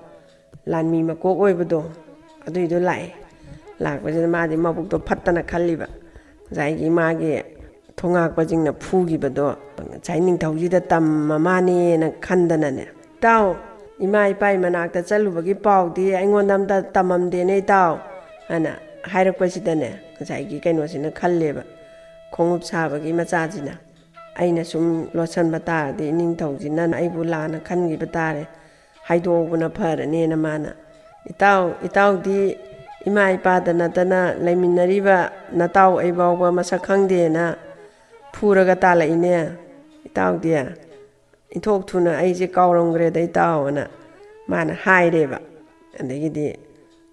ꯂꯥꯟꯃꯤ ꯃꯀꯣꯛ ꯑꯣꯏꯕꯗꯣ, ꯑꯗꯨꯏꯗꯣ ꯂꯥꯛꯑꯦ꯫ ꯂꯥꯛꯄꯁꯤꯗ ꯃꯥꯗꯤ ꯃꯕꯨꯛꯇꯣ ꯐꯠꯇꯅ ꯈꯜꯂꯤꯕ, ꯉꯁꯥꯏꯒꯤ ꯃꯥꯒꯤ ꯊꯣꯉꯥꯛꯄꯁꯤꯡꯅ ꯐꯨꯈꯤꯕꯗꯣ ꯉꯁꯥꯏ ꯅꯤꯡꯊꯧꯁꯤꯗ ꯇꯝꯃ ꯃꯥꯅꯦꯅ ꯈꯟꯗꯅꯅꯦ, "ꯏꯇꯥꯎ, ꯏꯃꯥ ꯏꯄꯥꯒꯤ ꯃꯅꯥꯛꯇ ꯆꯠꯂꯨꯕꯒꯤ ꯄꯥꯎꯗꯤ ꯑꯩꯉꯣꯟꯗ ꯑꯝꯇ ꯇꯝꯃꯝꯗꯦꯅꯦ, ꯏꯇꯥꯎ" ꯍꯥꯏꯅ ꯍꯥꯏꯔꯛꯄꯁꯤꯗꯅꯦ, ꯉꯁꯥꯏꯒꯤ ꯀꯩꯅꯣꯁꯤꯅ ꯈꯜꯂꯦꯕ, ꯈꯣꯡꯎꯞ ꯁꯥꯕꯒꯤ ꯃꯆꯥꯁꯤꯅ, "ꯑꯩꯅ ꯁꯨꯝ ꯂꯣꯠꯁꯟꯕ ꯇꯥꯔꯗꯤ ꯏꯅꯤꯡꯊꯧꯁꯤꯅ ꯑꯩꯕꯨ ꯂꯥꯟꯅ ꯈꯟꯈꯤꯕ ꯇꯥꯔꯦ, ꯍꯥꯏꯗꯣꯛꯍꯧꯕꯅ ꯐꯔꯅꯦꯅ" ꯃꯥꯅ, "ꯏꯇꯥꯎ, ꯏꯇꯥꯎꯗꯤ ꯏꯃꯥ ꯏꯄꯥꯗ ꯅꯠꯇꯅ ꯂꯩꯃꯤꯟꯅꯔꯤꯕ ꯅꯇꯥꯎ ꯑꯩ ꯐꯥꯎꯕ ꯃꯁꯛ ꯈꯪꯗꯦꯅ ꯐꯨꯔꯒ ꯇꯥꯜꯂꯛꯏꯅꯦ ꯏꯇꯥꯎꯗꯤ꯫ ꯏꯟꯊꯣꯛ ꯊꯨꯅ ꯑꯩꯁꯦ ꯀꯥꯎꯔꯝꯈ꯭ꯔꯦꯗ ꯏꯇꯥꯎ ꯑꯅ ꯃꯥꯅ ꯍꯥꯏꯔꯦꯕ꯫ ꯑꯗꯒꯤꯗꯤ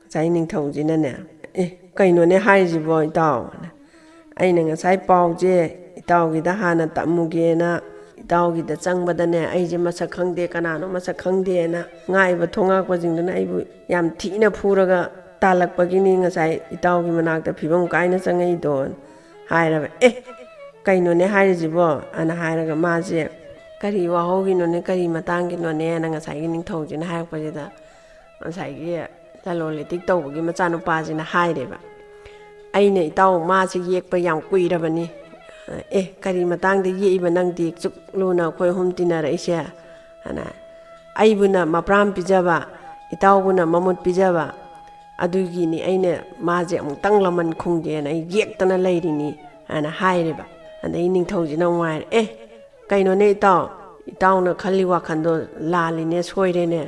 ꯉꯁꯥꯏ ꯅꯤꯡꯊꯧꯁꯤꯅꯅꯦ, "ꯑꯦ, ꯀꯩꯅꯣꯅꯦ ꯍꯥꯏꯔꯤꯁꯤꯕꯣ ꯏꯇꯥꯎ?" ꯑꯅ, "ꯑꯩꯅ ꯉꯁꯥꯏ ꯄꯥꯎꯁꯦ ꯏꯇꯥꯎꯒꯤꯗ ꯍꯥꯟꯅ ꯇꯝꯃꯨꯒꯦꯅ ꯏꯇꯥꯎꯒꯤꯗ ꯆꯪꯕꯗꯅꯦ, ꯑꯩꯁꯦ ꯃꯁꯛ ꯈꯪꯗꯦ, ꯀꯅꯥꯅꯣ ꯃꯁꯛ ꯈꯪꯗꯦꯅ ꯉꯥꯛꯏꯕ ꯊꯣꯡꯉꯥꯛꯄꯁꯤꯡꯗꯨꯅ ꯑꯩꯕꯨ ꯌꯥꯝ ꯊꯤꯅ ꯐꯨꯔꯒ ꯇꯥꯜꯂꯛꯄꯒꯤꯅꯤ ꯉꯁꯥꯏ ꯏꯇꯥꯎꯒꯤ ꯃꯅꯥꯛꯇ ꯐꯤꯕꯝ ꯀꯥꯏꯅ ꯆꯪꯉꯛꯏꯗꯣ" ꯍꯥꯏꯔꯕ꯫ "ꯑꯦ, ꯀꯩꯅꯣꯅꯦ ꯍꯥꯏꯔꯤꯁꯤꯕꯣ?" ꯑꯅ ꯍꯥꯏꯔꯒ ꯃꯥꯁꯦ, "ꯀꯔꯤ ꯋꯥꯍꯧꯒꯤꯅꯣꯅꯦ, ꯀꯔꯤ ꯃꯇꯥꯡꯒꯤꯅꯣꯅꯦꯅ?" ꯉꯁꯥꯏꯒꯤ ꯅꯤꯡꯊꯧꯁꯤꯅ ꯍꯥꯏꯔꯛꯄꯁꯤꯗ ꯉꯁꯥꯏꯒꯤ ꯂꯂꯣꯟ ꯏꯇꯤꯛ ꯇꯧꯕꯒꯤ ꯃꯆꯥꯅꯨꯄꯥꯁꯤꯅ ꯍꯥꯏꯔꯦꯕ, "ꯑꯩꯅ ꯏꯇꯥꯎ ꯃꯥꯁꯦ ꯌꯦꯛꯄ ꯌꯥꯝ ꯀꯨꯏꯔꯕꯅꯤ꯫ ꯑꯦ, ꯀꯔꯤ ꯃꯇꯥꯡꯗ ꯌꯦꯛꯏꯕ ꯅꯪꯗꯤ? ꯁꯨꯛ ꯂꯨꯅ ꯑꯩꯈꯣꯏ ꯑꯍꯨꯝ ꯇꯤꯟꯅꯔꯛꯏꯁꯦ?" ꯑꯅ, "ꯑꯩꯕꯨꯅ ꯃꯄ꯭ꯔꯥꯝ ꯄꯤꯖꯕ, ꯏꯇꯥꯎꯕꯨꯅ ꯃꯃꯨꯠ ꯄꯤꯖꯕ, ꯑꯗꯨꯒꯤꯅꯤ ꯑꯩꯅ ꯃꯥꯁꯦ ꯑꯃꯨꯛꯇꯪ ꯂꯃꯟ ꯈꯨꯝꯒꯦꯅ ꯑꯩ ꯌꯦꯛꯇꯅ ꯂꯩꯔꯤꯅꯤ" ꯍꯥꯏꯅ ꯍꯥꯏꯔꯦꯕ꯫ ꯑꯗꯩ ꯅꯤꯡꯊꯧꯁꯤꯅ ꯑꯃꯨꯛ ꯍꯥꯏꯔꯦ, "ꯑꯦ, ꯀꯩꯅꯣꯅꯦ ꯏꯇꯥꯎ, ꯏꯇꯥꯎꯅ ꯈꯜꯂꯤ ꯋꯥꯈꯜꯗꯣ ꯂꯥꯜꯂꯤꯅꯦ, ꯁꯣꯏꯔꯦꯅꯦ꯫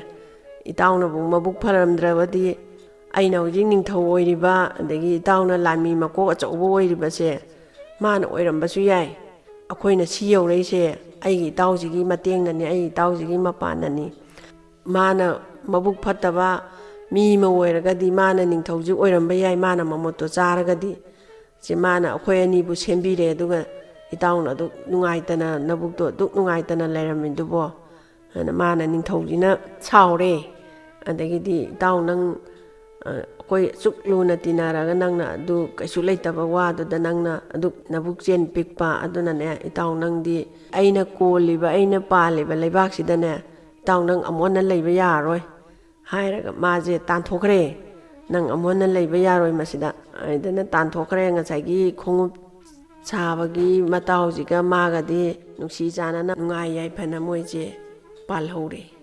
ꯏꯇꯥꯎꯅꯕꯨ ꯃꯕꯨꯛ ꯐꯔꯝꯗ꯭ꯔꯕꯗꯤ ꯑꯩꯅ ꯍꯧꯖꯤꯛ ꯅꯤꯡꯊꯧ ꯑꯣꯏꯔꯤꯕ, ꯑꯗꯒꯤ ꯏꯇꯥꯎꯅ ꯂꯥꯟꯃꯤ ꯃꯀꯣꯛ ꯑꯆꯧꯕ ꯑꯣꯏꯔꯤꯕꯁꯦ ꯃꯥꯅ ꯑꯣꯏꯔꯝꯕꯁꯨ ꯌꯥꯏ꯫ ꯑꯩꯈꯣꯏꯅ ꯁꯤ ꯌꯧꯔꯛꯏꯁꯦ ꯑꯩꯒꯤ ꯏꯇꯥꯎꯁꯤꯒꯤ ꯃꯇꯦꯡꯅꯅꯤ, ꯑꯩꯒꯤ ꯏꯇꯥꯎꯁꯤꯒꯤ ꯃꯄꯥꯟꯅꯅꯤ꯫ ꯃꯥꯅ ꯃꯕꯨꯛ ꯐꯠꯇꯕ ꯃꯤ ꯑꯃ ꯑꯣꯏꯔꯒꯗꯤ, ꯃꯥꯅ ꯅꯤꯡꯊꯧꯁꯤ ꯑꯣꯏꯔꯝꯕ ꯌꯥꯏ, ꯃꯥꯅ ꯃꯃꯨꯠꯇꯣ ꯆꯥꯔꯒꯗꯤ꯫ ꯁꯤ ꯃꯥꯅ ꯑꯩꯈꯣꯏ ꯑꯅꯤꯕꯨ ꯁꯦꯝꯕꯤꯔꯦ, ꯑꯗꯨꯒ ꯏꯇꯥꯎꯅ ꯑꯗꯨꯛ ꯅꯨꯡꯉꯥꯏꯇꯅ, ꯅꯕꯨꯛꯇꯣ ꯑꯗꯨꯛ ꯅꯨꯡꯉꯥꯏꯇꯅ ꯂꯩꯔꯝꯃꯤꯗꯨꯕꯣ?" ꯍꯥꯏꯅ ꯃꯥꯅ ꯅꯤꯡꯊꯧꯁꯤꯅ ꯁꯥꯎꯔꯦ꯫ ꯑꯗꯒꯤꯗꯤ, "ꯏꯇꯥꯎ ꯅꯪ, ꯑ, ꯑꯩꯈꯣꯏ ꯑꯁꯨꯛ ꯂꯨꯅ ꯇꯤꯟꯅꯔꯒ ꯅꯪꯅ ꯑꯗꯨ ꯀꯩꯁꯨ ꯂꯩꯇꯕ ꯋꯥꯗꯨꯗ ꯅꯪꯅ ꯑꯗꯨꯛ ꯅꯕꯨꯛ ꯆꯦꯟ ꯄꯤꯛꯄ, ꯑꯗꯨꯅꯅꯦ ꯏꯇꯥꯎ ꯅꯪꯗꯤ ꯑꯩꯅ ꯀꯣꯜꯂꯤꯕ, ꯑꯩꯅ ꯄꯥꯜꯂꯤꯕ ꯂꯩꯕꯥꯛꯁꯤꯗꯅꯦ ꯏꯇꯥꯎ ꯅꯪ ꯑꯃꯨꯛ ꯍꯟꯅ ꯂꯩꯕ ꯌꯥꯔꯔꯣꯏ" ꯍꯥꯏꯔꯒ ꯃꯥꯁꯦ ꯇꯥꯟꯊꯣꯛꯈ꯭ꯔꯦ꯫ "ꯅꯪ ꯑꯃꯨꯛ ꯍꯟꯅ ꯂꯩꯕ ꯌꯥꯔꯣꯏ ꯃꯁꯤꯗ" ꯍꯥꯏꯗꯅ ꯇꯥꯟꯊꯣꯛꯈ꯭ꯔꯦ꯫ ꯉꯁꯥꯏꯒꯤ ꯈꯣꯡꯎꯞ ꯁꯥꯕꯒꯤ ꯃꯇꯥꯎꯁꯤꯒ ꯃꯥꯒꯗꯤ ꯅꯨꯡꯁꯤ ꯆꯥꯟꯅꯅ ꯅꯨꯡꯉꯥꯏ ꯌꯥꯏꯐꯅ ꯃꯣꯏꯁꯦ ꯄꯥꯜꯍꯧꯔꯦ꯫